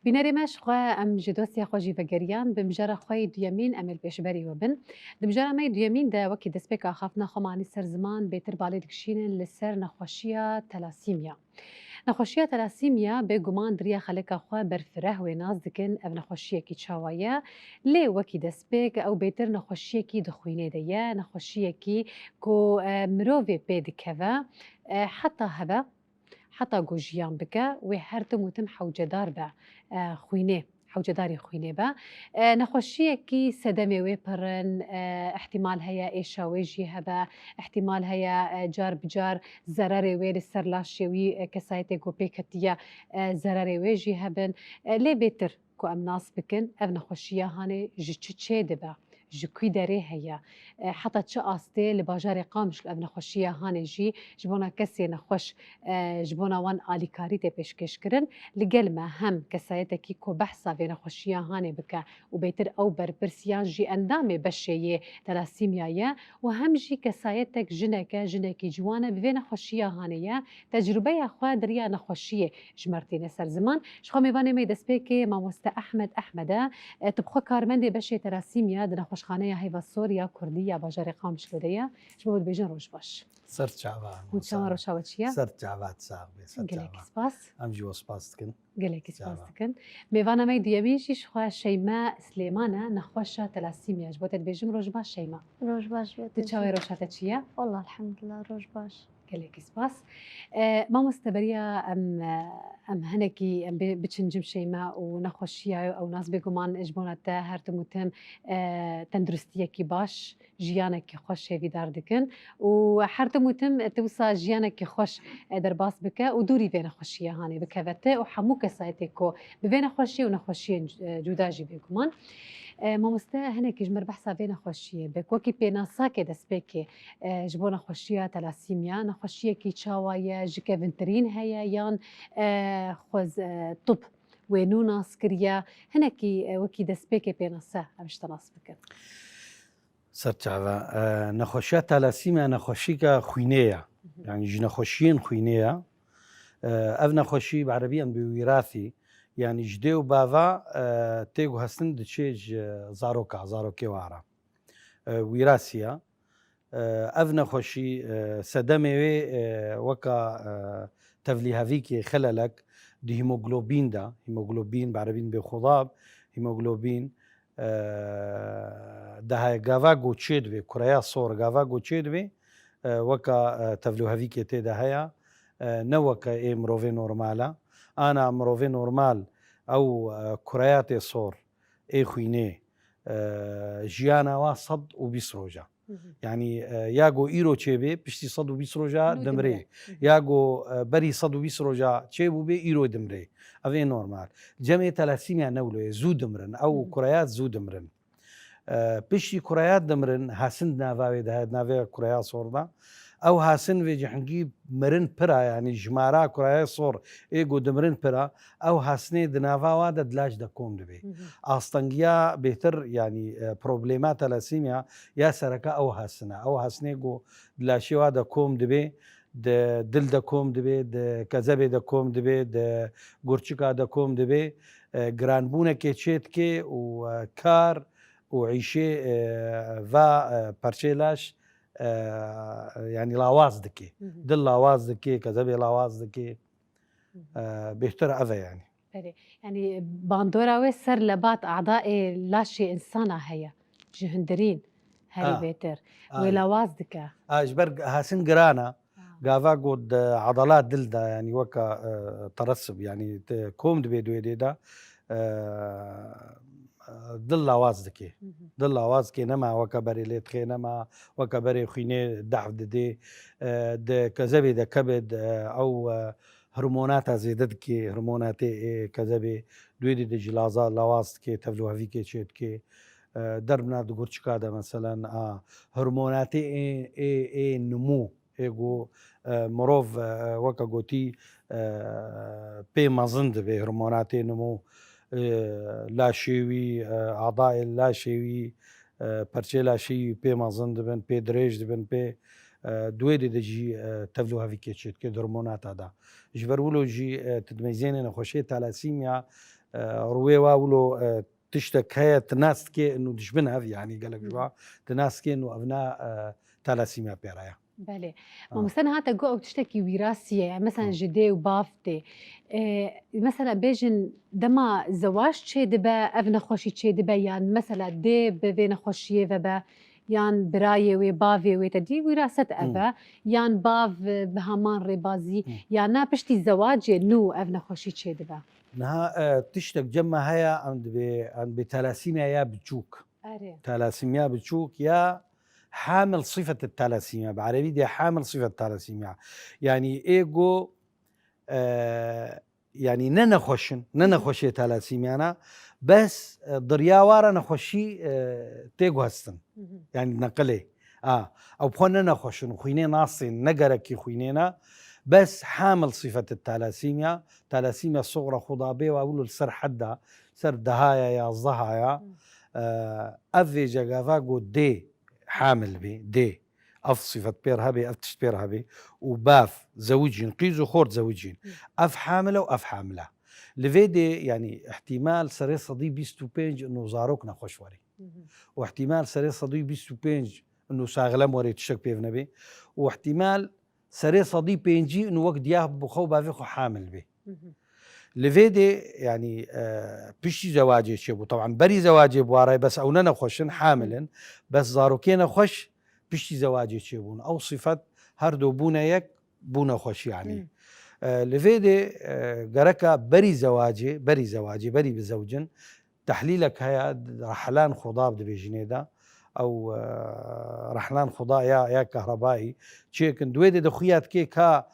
Bînerê me, ji xwe em ji dostiya xwe jî vegeriyan, bi mijara xwe yê duyemîn em ê li pêşberî we bin. Di mijara me yê duyemîn de wekî destpêka axaftina xwe me anî ser ziman, bêtir balê dikişînin li ser nexweşiya telasîmya. Nexweşiya telasîmya bêguman di riya xeleka xwe berfireh wê nas dikin. Ev nexweşiyekî çawa ye? Lê wekî destpêk ew bêtir nexweşiyekî di xwînê de ye, nexweşiyekî ku, e, mirovê pê dikeve, e, heta hebe, heta ku jiyan bike, wê her tim û tim hewcedar be, e, xwînê, hewcedarî xwînê be. E, nexweşiyekî sedemê wê pir in, e, îhtîmal heye êşa wê jî hebe, îhtîmal heye, e, car bi car zererê wê li ser laşê wî, e, kesayetê ku pê ketiye, e, zererê wê jî hebin. E, lê bêtir ku em nas bikin, ev nexweşiya hanê ji çi çê dibe, ji kwî derê heye, e, heta çi astê li bajarê Qamişlo ev nexweşiya hanê jî ji bona kesê nexweş, e, ji bona wan alîkarî tê pêşkêş kirin. Li gel me hem kesayetekî ku behsa vê nexweşiya hanê bike û bêtir ew berpirs yan jî endamê beşê yê telasîmya ye û hem jî kesayetek jinek e, jinekî ciwan e, bi vê nexweşiya hanê ye. Tecrûbeya xwe di riya nexweşiyê ji me re tîne ser ziman. Ji xwe mêvanê me yê destpêkê mamoste Ehmed Ehmed e. E, tu bi xwe karmendê beşê telasîmya di nexweşxaneya Heyva Sor ya Kurdî ya bajarê Qamişlo de ye. Ji bo dibêjin roj baş. Ser çava. Hûn çawa, roşa we çi ye? Ser çava, sax be, ser çava. Gelekî spas. Em jî we spas dikin. Gelekî spas dikin. Mêvana me yê duyemîn jî ji xwe Şeyma Silêman e, nexweşa telasîmya. Ji bo te dibêjim roj baş Şeyma. Roj baş be. Tu çawa, roşa te çi ye? Wallah elhamdulillah, roj baş. Gelekî spas. E, mamoste, beriya em, e, em hinekî, em bê-, biçin cem Şeyma û nexweşiya ew nas bêguman ji bona te her tim û tim, e, tenduristiyekî baş, jiyanekî xweş hêvîdar dikin û her tim û tim tu wisa jiyanekî xweş, e, derbas bike û dûrî vê nexweşiya hanê bikeve te û hemû kesayetê ku bi vê nexweşiyê û nexweşiyên, e, cuda jî bêguman. E, mamoste, hinekî ji me re behsa vê nexweşiyê bik. Wekî pênasakê destpêkê, e, ji bo nexweşiya telasîmya, nexweşiyekî çawa ye, ji kevintirîn heye yan, e, xwez, e, tib wê nû nas kiriye? Hinekî, e, wekî destpêkê pênase em ji te nas bikin. Ser çava. E, nexweşiya telasîmya nexweşîka xwînê ye. Hı hı. Yani ji nexweşiyên xwînê ye. E, ev nexweşî bi erebî em dibê wîrasî. Yani ji dê û bava, e, tê guhestin diçê ji zaroka, zarokê wara. E, wîrasî ye. E, ev nexweşî, e, sedemê wê, e, weka, e, tevlîhevîkê, xelelek di hîmoglobîn de, hîmoglobîn, bi erebî dibê xudab, hîmoglobîn, e, de heye. Gava ku çê dibê, kureya sor gava ku çê dibê, e, weka, e, tevlûhevîkê tê de heye, e, ne weke ê mirovê normal e. Ana mirovê normal ew, e, kureya tê sor ê xwînê, e, jiyana wa sed û bîst roj e. Hı hı. Yani, e, ya ku îro çêbê, piştî sed û bîst roja dimrê. Hı hı. Ya ku, e, berî sed û bîst roja çêbûbê, îro dimrê. Ev ê normal. Cem ê telasîmya ne wilo ye, zû dimirin. Ew, hı hı, kureyat zû dimirin. E, piştî kureyat dimirin, hasin di nava wê de heye, di navê kureya sor de. Ew hasin vê cihingî mirin pir e, yani jimara kureya sor ê ku dimirin pir e. Ew hasinê di nava wa de di laş de kom dibê. Hı hı. Astengiya bêtir, yani, e, problema telasîmya ya sereke ew hasin e. Ew hasinê ku di laşê wa de kom dibê, di dil de kom dibê, di kezebê de kom dibê, di gurçika de kom dibê, e, giranbûnekê çê dike û, e, kar û îşê, e, va, e, perçê laş, e, yani lawaz dike. Hı hı. Dil lawaz dike, kezebê lawaz dike. Hı hı. E, bêhtir ev e yani. Belê. Yani bandora wê ser lebat, a'daê laşê insana heye. Ji hundirîn herî, a, bêtir. A. Wê lawaz dike. A, ji ber hasin giran e. Ha. Gava ku di edalat dil de, yani weka, e, teresib, yani te kom dibê di wê dê de, e, dil lawaz dike. Hı hı. Dil lawaz dike, nema weka berê lê dixê, nema weka berê xwînê dehf didê. E, di kezebê de kebid, e, ew, e, hormonata zêde dike, hormonatê ê kezebê, duê dê de jî laza lawaz dike, tevlûhevîkê çê dike. E, derbna di gurçika de meselen, a, hormonatê ê, ê, ê nimû, ê ku, e, mirov, e, weke gotî, e, pê mezin dibe, hormonatê nimû, e, laşê wî, e, adayê laşê wî, e, perçê laşê wî pê mezin dibin, pê dirêj dibin, pê, e, duê dê de jî, e, tevlûhevîkê çê dike di hormonata de. Ji ber wilo jî, e, tu dimeyzênê nexweşiyê talasîmya, e, rûyê wa wilo, e, tiştek heye, tu nas dikê û dijbin hev, yanî gelek ji wa tu nas dikê û evna, e, talasîmya pê re ye. Belê. Ha. Mamoste niha te got ew tiştekî wîrasî ye, mesela Ha. ji dê û bav tê. E, mesela bêjin dema zewac çê dibe, ev nexweşî çê dibe, yan mesela dê bi vê nexweşiyê ve be, yan birayê wê, bavê wê te dî wîraset Hmm. eve, yan bav, e, bi heman rêbazî, Hmm. yan na piştî zewacê nû ev nexweşî çê dibe. Niha, e, tiştek cem me heye, em dibê, em dibê talasîmya ya biçûk. Erê. Talasîmya biçûk ya hamil sifet talasîmya. Bi erebî dê hamil sifet talasîmya. Yanî ê ku, e, yanî ne nexweş in, ne Hı hı. nexweşê talasîmyana, bes, e, dirya wara nexweşî, e, tê guhestin. Hı hı. Yanî neqilê. A, ew bi xwe ne nexweş in, xwînê nasên, ne gerekî xwînê ne, bes hamil sifet talasîmya, talasîmya suxra xuda bê wa wilo li ser hedda, ser dehaya, yazdehaya, Hı. e, ev vêce gava got dê hamil bê, dê. Ev sifet pêr hebê, ev tişt pêr hebê. Û bav, zewicîn, qîz û xort zewicîn. Hı. Ev hamile û ev hamile. Li vê dê, yanî, ihtimal serê sedî bîst û pênc ino zarok nexweş were. Hı hı. Û ihtimal serê sedî bîst û pênc ino saxlem were tiştek pêv nebê. Û ihtimal serê sedî pêncî ino wek diya bi xwe û bavê xwe hamil bê. Hı hı. Li vê dê, yanî, e, piştî zewacê çêbû. Teban berî zewacê bi wa re, bes ew ne nexweş in, hamil in. Bes zarokê nexweş piştî zewacê çêbûn. Ew sifet her du bûne yek, bû nexweş yanî. Hmm. E, li vê dê, e, gereka berî zewacê, berî zewacê, berî bizewcin, tehlîlek heye, rehlan xuda dibêjinê de. Ew, e, rehlan xuda ya, ya kahrebayî çêkin. Di wê dê de xuya dikê ka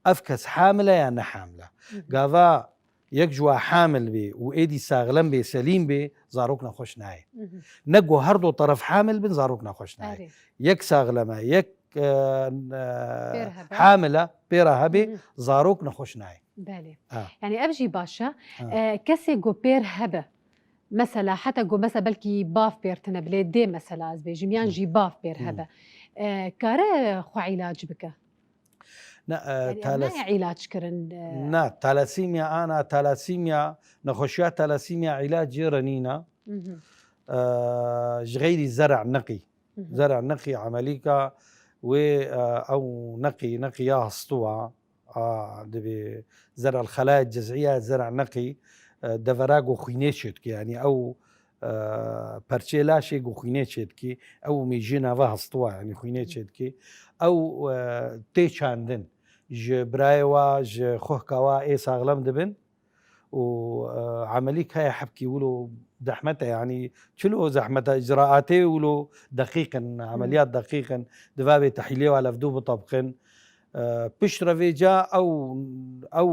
ev kes hamile ya ne hamile. Hı hı. Gava yek ji wa hamil bê û êdî saxlem bê, selîm bê, zarok nexweş nayê. Hı hı. Ne ku her du teref hamil bin, zarok nexweş nayê. Erê. Yek saxlem e, yek, e, e, Pêr hebe. hamil e, pêra hebê, Hı hı. zarok nexweş nayê. Belê. Ha. Yanî ev jî baş e. Ha. E, kesê ku pêr hebe, mesela heta ku mesela belkî bav pêr tine bilê dê mesela ez bêjim, yan Hı. jî bav pêr Hı. hebe. E, kare xwe îlac bike? Ne, e, Yanî ev talas- nayê îlac kirin, e, Na, talasîmya ana, talasîmya, nexweşiya talasîmya îlacê re nîne. Mhm. E, ji xeyrî zer'a neqî. Mhm. Zer'a neqî emelîka wê, e, ew neqî, neqî ya hestûa, a, dibê zer'a xelaya cez'î ya zer'a neqî, e, devera ku xwînê çêdike. Yanî ew e, perçê laşê ku xwînê çêdikî, ew mêjiyê nava hestûa, yanî xwînê çêdikî, ew, e, tê çandin. Ji birayê wa, ji xuhka wa ê saxlem dibin û, e, emelî kaya hebkî wilo zehmet e, yanî çilo zehmet e, icraatê wilo deqîq in, emeliyat deqîq in, diva bê tehîlê wa levdû bitebiqin. E, pişt re vêca ew, ew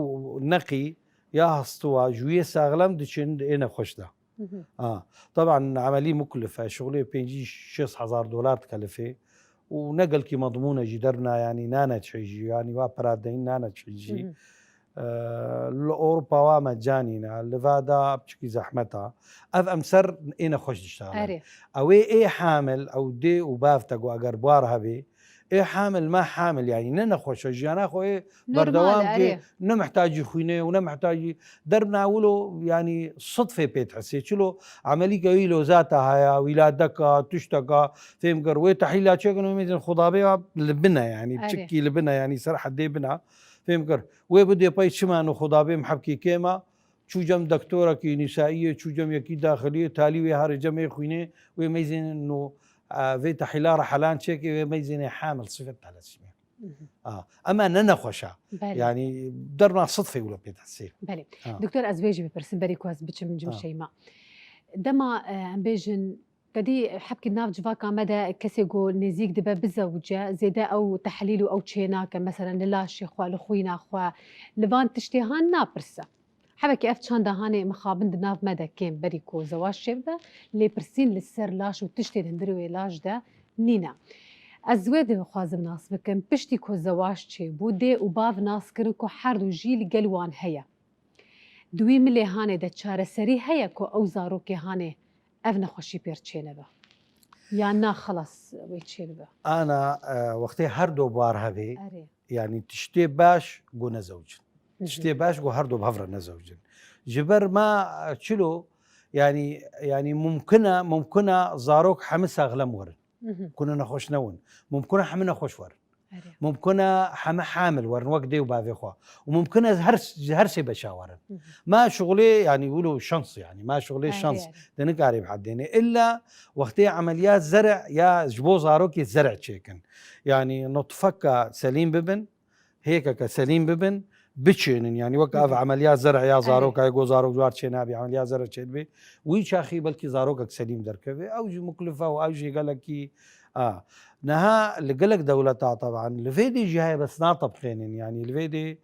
neqî ya hestûa ji wî yê saxlem diçin di ê nexweş de. Hı hı. A, teban emelî muklif e, şixulê pêncî şêst hezar dolar dikelifê û ne gelkî medmûn e jî derbna, yanî nane çi jî, yanî wa pira deyîn nane çi jî. Hı hı. E, li Ewropa wa mecanî ne, li va da piçikî zehmet e. Ev em ser ê nexweş diştaxin. Erê. Ew ê, ê hamil, ew dê û bav te ku eger bar hebê, ê hamil me hamil, yanî ne nexweş e, jiyana xwe ê Normal, berdewam erê. ke, ne mihtacî xwînê û ne mihtacî derbna wilo, yanî sidfê pê dihesê. Çilo emelîka wî lo zata haya, wîladeka, tişteka, fêm kir. Wê tehlîla çêkin û mêzin xudabê ya li bin e, yanî Erê. piçikî li bin e, yanî ser hedê bin e. Fêm kir. Wê bidê pey çima no xudabê mihebkî kêm e. Çû cem doktorekî nîsaiyê, çû cem yekî daxiliyê, talî wê harê cem ê xwînê, wê meyzên no, e, vê tehlîla re helan çêkê, wê meyzênê hamil sifet talasîmya. Mhm. A, ema ne nexweş e. Belê. Yanî derman sidfê wilo pê dihesê. Belê. Ha. Doktor, ez wê jî bipirsim, berî ku ez biçim cim Ha. Şeyma. Dema, e, em bêjin Te dî hebkî nav civaka me de kesê ku nêzîk dibe bizewice, zêde ew tehlîl û ew çênake, meselen li laşê xwe, li xwîna xwe, li van tiştê han napirse. Hebekî ev çanda hanê mixabin di nav me de kêm berî ku zewac çêbibe, lêpirsîn li ser laş û tiştê di hundirê wê laş de nîne. Ez wê dixwazim nas bikim, piştî ku zewac çêbû, dê û bav nas kirin ku her du jî li gel wan heye. Di wî milê hanê de çareserî heye ku ew zarokê hanê ev nexweşî pêr çênebe? Ya na xelas wê çêbibe? Ana, e, wextê her do bar hevê, Erê. yanî tiştê baş go nezewicin. Hı hı. Tiştê baş go her do bi hev re nezewicin. Ji ber ma, e, çilo, yanî, yanî mumkin e, mumkin e zarok hemi saxlem werin. Mhm. Kuna nexweş newin. Mumkuna hemi nexweş werin. Erê. Mumkuna hemi hamil werin wek dê û bavê xwe. Û mumkuna her, her sê beşa werin. Mhm. Ma şuxulê, yanî wilo şans, yanî ma şuxulê Erê, şans. erê. De nikarî bi hev dêne. Îlla wextê emeliyat zer'e ya ji bo zarokê zer'e çêkin. Yanî nutfeka selîm bibin, hêkeke selîm bibin, biçênin. Yanî wek ev Hı hı. emeliyat zer'e ya Erê. zaroka, go zarok ji war çênabî, emeliyat zer'e çêdibê. Wî çaxî belkî zarokek selîm derkeve. Ew jî muklife û ew jî gelekî, a. Niha li gelek dewleta teban, li vê dê jî heye bes natebqênin. Yanî li vê dê,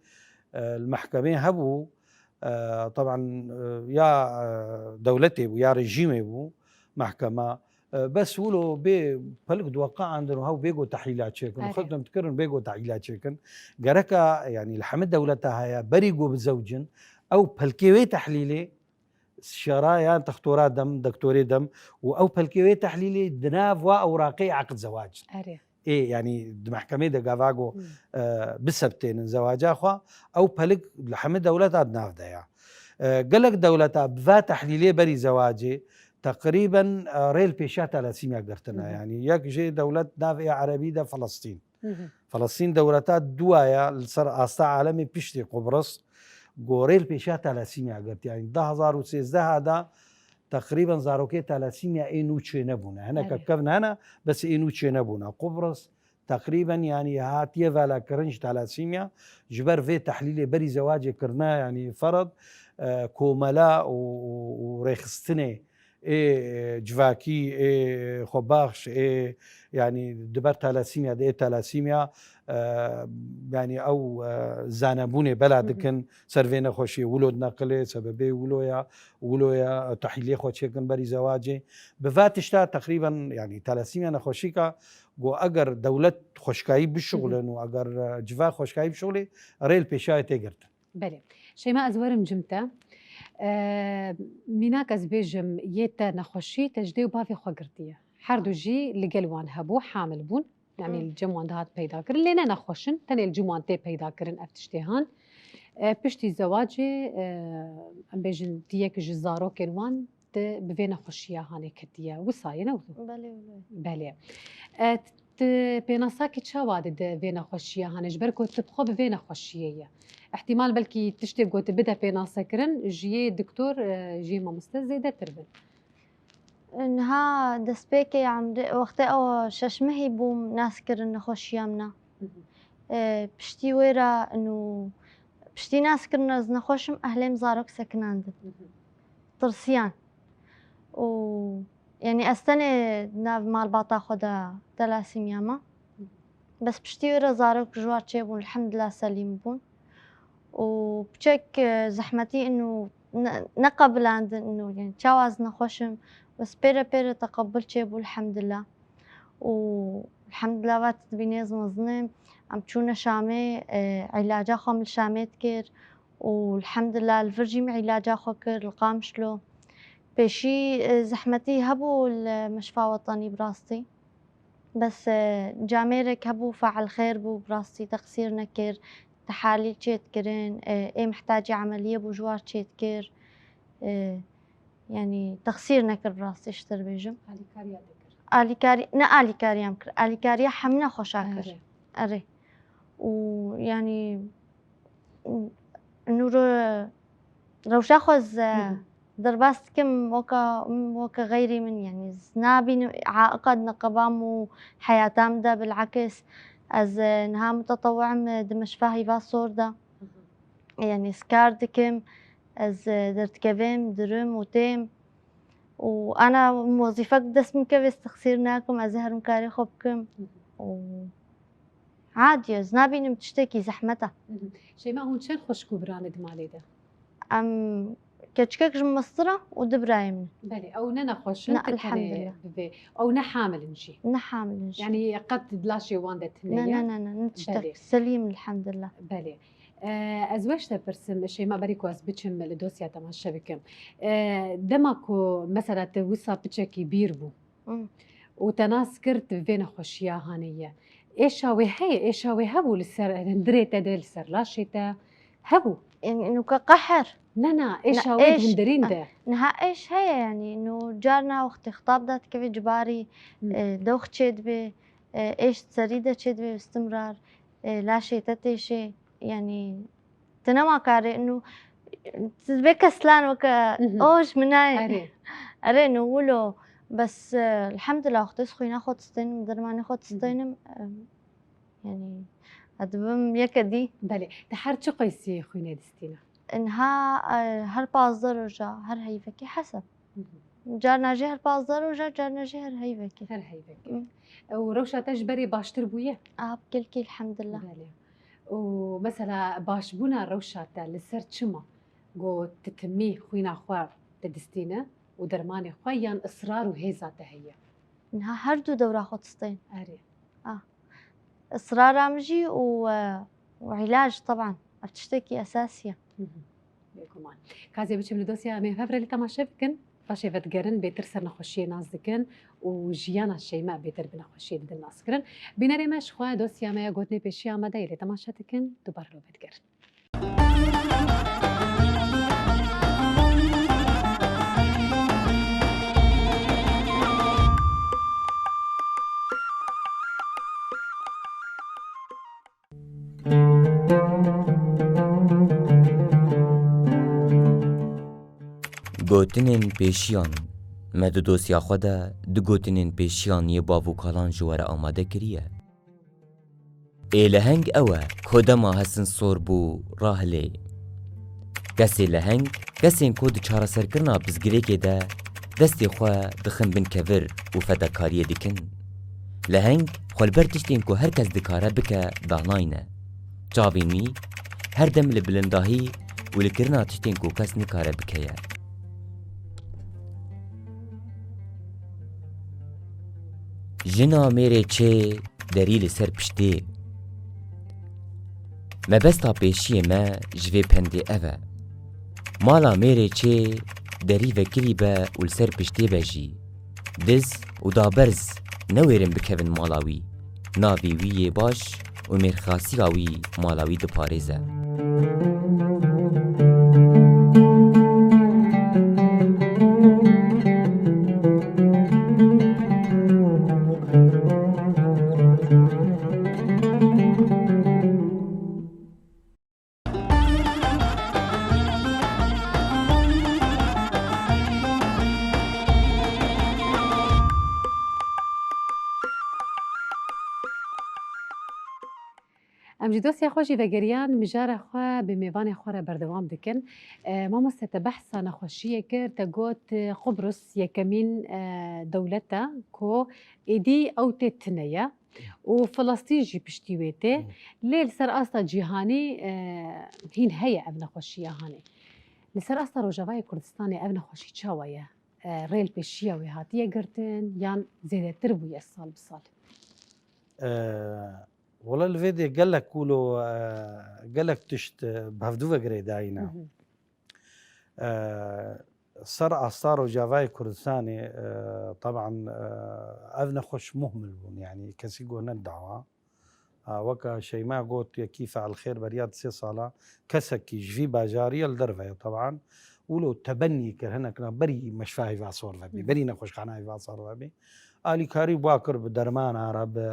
e, li mehkemê hebû, e, teban, e, ya, e, dewletê bû, ya rejîmê bû, mehkema, e, bes wilo bê pelik diweqeandin û hew bê go tehlîla çêkin û Erê. xetem dikirin bê go tehlîla çêkin. Gereka, yanî li hemî dewleta heye, berî go bizewcin, ew pelkê wê tehlîlê şara yan textora dem, doktorê dem û ew pelkê wê tehlîlê di nav wa ewraqê aqd zewac. Erê. Ê, yanî di mehkemê de gava go, Hmm. e, bisebtênin zewaca xwe, ew pelik li hemî dewleta di nav de ya. E, gelek dewleta bi va tehlîlê berî zewacê teqrîben, e, rê li pêşa talasîmya girtine. Hı hı. Yanî yek jê dewlet nav ê erebî de Filistîn. Hı hı. Filistîn dewleta duwaya li ser asta alemê piştî Qubris gorê li pêşa talasîmya girt. Yanî du hezar û sêzdeh da teqrîben zarokê talasîmya ê nû çênebûne. Hineke Erê. kevn hene, bes ê nû çênebûne. Qubris teqrîben, yanî, hatiye vala kirin ji talasîmya. Ji ber vê tehlîlê berî zewacê kirine, yanî, ferad, e, komela û, û, û rêxistinê ê, e, civakî, ê xwebaxş, ê, yanî, di ber talasîmya de, ê talasîmya, e, yanî, ew, e, zanebûnê bela Hı hı. dikin ser vê nexweşiyê, wilo dineqilê, sebebê wilo ya, wilo ya, tehlîlê xwe çêkin berî zewacê. Bi va tişta teqrîben, yanî, talasîmya nexweşîka go eger dewlet xweşkayî bişuxulin Hı hı. û eger, e, civa xweşkayî bişuxulê, rê li pêşayê tê girtin. Belê. Şeyma, ez werim cim te. E, mînak ez bêjim, yê te nexweşî, te ji dê û bavê xwe girtiye. Her du jî li gel wan hebû, hamil bûn. Yanî Hı. li cem wan dihat peyda kirin. Lê ne nexweş in, tenê li cem wan tê peyda kirin ev tiştê han. E, piştî zewacê, e, em bêjin, diyek ji zarokên wan di bi vê nexweşiya hanê ketiye. Wisa ye, ne wilo? Belê, belê. Belê. E, tu pênasakî çawa dide vê nexweşiya hanê? Ji ber ku tu bi xwe bi vê nexweşiyê ye. Îhtîmal belkî tiştê ku tu bide pênasekirin, ji yê doktor, e, ji yê mamoste zêdetir bin. Niha destpêkê emrê, wextê ew şeş mehî bûm, nas kirin nexweşiya min e. Mhm. E, piştî wê re û piştî nas kirin ez nexweş im, ehlê min zarok sekinandin. Mhm. Tirsiyan. Û, yanî, ez tenê nav malbata xwe de telasîmiya me. Mhm. Bes piştî wê re zarok ji war çêbûn, elhamdulillah selîm bûn. Û piçek, e, zehmetî û ne-, neqebilandin û, yanî, çawa ez nexweş im, bes pêre pêre teqebul çêbû, elhamdulillah. Û elhamdulillah, va tu dibînê ez mezin im. Em çûne Şamê, e, îlaca xwe min li Şamê dikir û elhamdulillah li vir jî min îlaca xwe kir li Qamişlo. Pêşî, e, zehmetî hebû li Meşfa Wetanî bi rastî. Bes, e, camêrek hebû, fail xêr bû, bi rastî texsîr nekir, tehalîl çêdikirin, e, ê mihtacî emeliyê bû, ji war çêdikir. E, yanî texsîr nekir, bi rastî ji te re bêjim. Alîkariya te kir? Alîkarî-, ne alîkariya min kir, alîkariya hemî nexweşa kir. Erê. Erê. Û, yanî, nû re-, rewşa xwe ez, Hı hı. derbas dikim weke, weke xeyrî min, yanî, ez nabînim aiqa di neqeba min û heyata min de, bilakis ez, niha mutetewi im di Meşfa Hîva Sor de. Hı hı. Yanî, ez kar dikim, ez, e, derdikevim, dirim û têm. û ana wezîfek bi dest min keve ez texsîr nakim, ez ê herim karê xwe bikim. Û adî ye, ez nabînim tiştekî zehmet e. Şeyma, hûn çend xweşik û biran e di malê de? Em keçikek ji min mestir e û du birayê min. Belê, ew ne nexweş in, Ne, tu tenê elhamdulillah. Bibê. Ew ne hamil in jî. Ne hamil in jî. Yanî qet di laşê wan de tune Ne, ye? ne, ne, ne, ne tiştek. Belê. Selîm, elhamdulillah. Belê. E, ez weş te pirsim, Şeyma, berî ku ez biçim li dosya temaşe bikim. E, dema ku mesela te wisa piçekî bîr bû Hmm. û te nas kir tu vê nexweşiya hanê ye. Êşa wê heye, êşa wê hebû li ser hundirê te de, li ser laşê te hebû? Ên-, ênûka qeher. Ne, ne, êşa wê di êş, hundirîn ah, de. Niha êş heye, yanî, ênû carna wextê xtab da dikeve cibarî, Hmm. e, dox çêdibe, e, êş serî de çêdibe istimrar, e, laşê te têşê, yanî, tu nema karê, ênû, tu vê keslan weke Mhm. o ji min nayê. Erê. Erê, ênû wilo, bes, e, elhamdulillah, wextê ez xwîna xwe distênim, dermanê xwe Mhm. distênim, e, Yanî, ez dibim yeke dî. Belê. Te her çi qeysî xwînê distîne? Niha, e, her pazdeh roja, her heyvekê hesab. Hı hı. Carna jî her pazdeh roja, carna jî her heyvekê. Her heyvekê. Hı. Û rewşa te ji berê baştir bûye? A, bi gelkî, elhamdulillah. Belê. Û mesela başbûna rewşa te li ser çi ma? Got, tu timî xwîna xwe te distîne û dermanê xwe yan israr û hêza te heye? Niha her du dewra xwe distên. Erê. A. Israra min jî û, e, û îlac, teban. Ev tiştekî esasî ye. Hı hı. Bêguman. Ka ez ê biçim li dosya em ê hev re lê temaşe bikin. Paşê vedigerin, bêtir ser nexweşiyê nas dikin û jiyana Şeyma bêtir bi nexweşiyê didin naskirin. Bînerê me ji xwe dosya me ya gotinê pêşî amade ye, lê temaşe dikin, dubar li vedigerin. Gotinên pêşiyan. Me di dosya xwe de du gotinên pêşiyan yê bav û kalan ji we re amade kiriye. Ê leheng ew e, ku dema hesin sor bû, rahilê. Kesê leheng, kesên ku di çareserkirina pirsgirêkê de destê xwe dixin bin kevir û fedakariyê dikin. Leheng xwe li ber tiştên ku her kes dikare bike, danayne. Çavên wî her dem li bilindahî û li kirina tiştên ku kes nikare bike ye. Jina mêrê çê derî li ser piştê. Mebesta pêşiyê me ji vê pendê ev e. Mala mêrê çê derî vekirî be û li ser piştê be jî. Diz û daberz newêrin bikevin mala wî. Navê wî yê baş û mêrxasiya wî mala wî diparêze. Em ji dosya xwe jî vegeriyan, mijara xwe bi mêvanê xwe re berdewam dikin. E, mamoste, te behsa nexweşiyê kir, te got, e, Qubrus yekemîn, e, dewlet e ku êdî ew tê tune ye û Filistîn jî piştî wê tê. Hı. Lê li ser asta cîhanî, e, hîn heye ev nexweşiya hanê. Li ser asta Rojavayê Kurdistanê ev nexweşî çawa ye? E, rê li pêşiya wê hatiye girtin yan zêdetir bûye sal bi sal? E, wele li vê dê gelek wilo, e, gelek tişt, e, bi hevdû ve girêdayî ne. Hı hı. E, ser asta Rojavayê Kurdistanê, e, teban, e, ev nexweş muhmil bûn, yanî kesî guh nedawa. A, weke Şeyma got, yekî fe'l xêr beriya di sê sala kesekî ji vî bajarî ye li derve ye, teban. Wilo tebenî kir, hinek na berî meşfa hêva sor vebî, Hı. berî nexweşxana hêva sor vebî. Alîkarî bi wa kir bi dermana re, bi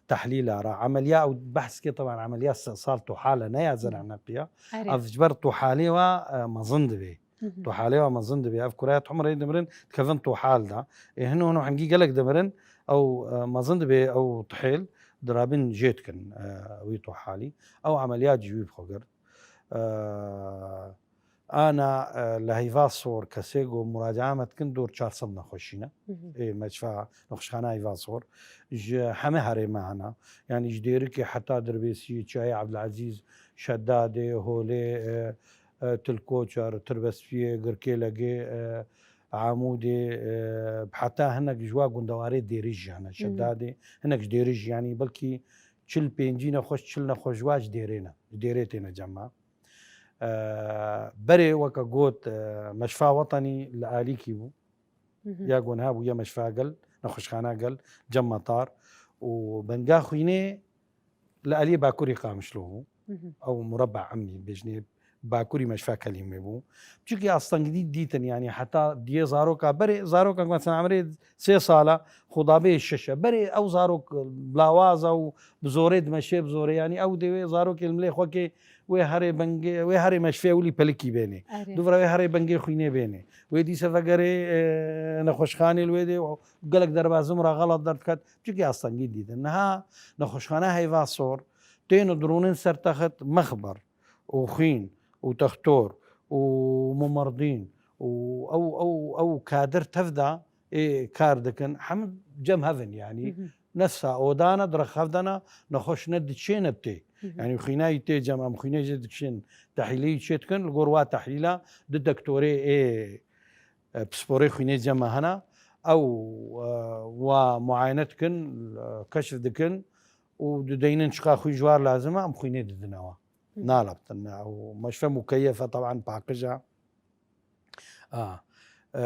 tehlîla re. Emeliya ew behs kê, teban emeliya se sal tuhale ne ya zerehneqiya. Erê. Ev ji ber tuhalê wa, e, mezin dibê. Hı hı. Tuhalê wa mezin dibê. Ev kuraya tomrê dimirin, dikevin tuhal da. Ê hino hino hingî gelek dimirin, ew, e, mezin dibê ew tuhêl, dirabin jê dikin, e, wî tuhalî. Ew emeliyat ji wî bi xwe girt. E, Ana, e, li Heyva Sor kesê ku muracaa me dikin dor çar sed nexweşî ne. Hı hı. Ê, meçfa nexweşxana Heyva Sor. Ji heme herême hene. Yani ji Dêrikê heta Dirbêsiyê, Çiyayê Ebdilezîz, Şedadê, Holê, e, e, Til Koçer, Tirbespiyê, Girkêlegê, e, Amûdê, e, heta hinek ji wa gundewarê Dêrij jî hene, Hı hı. Şedadê. Hinek ji Dêrij jî, yani belkî çil pêncî nexweş, çil nexweş ji wa ji Dêrê ne. Ji Dêrê têne cem me. E, berê weke got, e, Meşfa Wetenî li Alîkî bû. Hı hı. Ya gonha bû, ya Meşfa Gel, Nexweşxana Gel, cem Metar. Û benga xwînê li aliyê bakurî Qamişlo bû. Hı hı. Ew mureba emnî bêjinê bakurî Meşfa Kelîmê bû. Çikî astengî dîtin, yani heta diyê zaroka berê, zaroka mesela emrê sê sala, xwedabê şeş e. Berê ew zarok lawaz e û bi zorê dimeşê, bi zorê, yani ew dê wê zarokê li milê xwe kê wê herê bengê, wê herê meşfê ewilî pelikî bênê. Erê. Dûvra wê herê bengê xwînê bênê. Wê dîse vegerê, e, nexweşxanê li wê dê û gelek derbazim re xelat derdiket. Çikî astengî dîtin. Niha nexweşxana Heyva Sor têne dirûnin ser texit mexber û xwîn û textor û mumerdîn û ew, ew, ew kadir tev de ê kar dikin. Hem cem hev in, yani. Hı hı. Nefsa odana, direxevdana, nexweş ne diçê ne tê. Hı hı. Yani xwînayî tê cem, em xwînê jê dikişên, tehlîleyî çê dikin, li gor wa tehlîla du doktorê ê, e, pisporê xwînê cem me hene. Ew, e, wa muayene dikin, e, keşf dikin û dideynin çiqa xwîn ji war lazim e, em xwînê didine wa. Hı. Nalabtin. Ew meşfe mukeyefe, teban paqij e. A. E,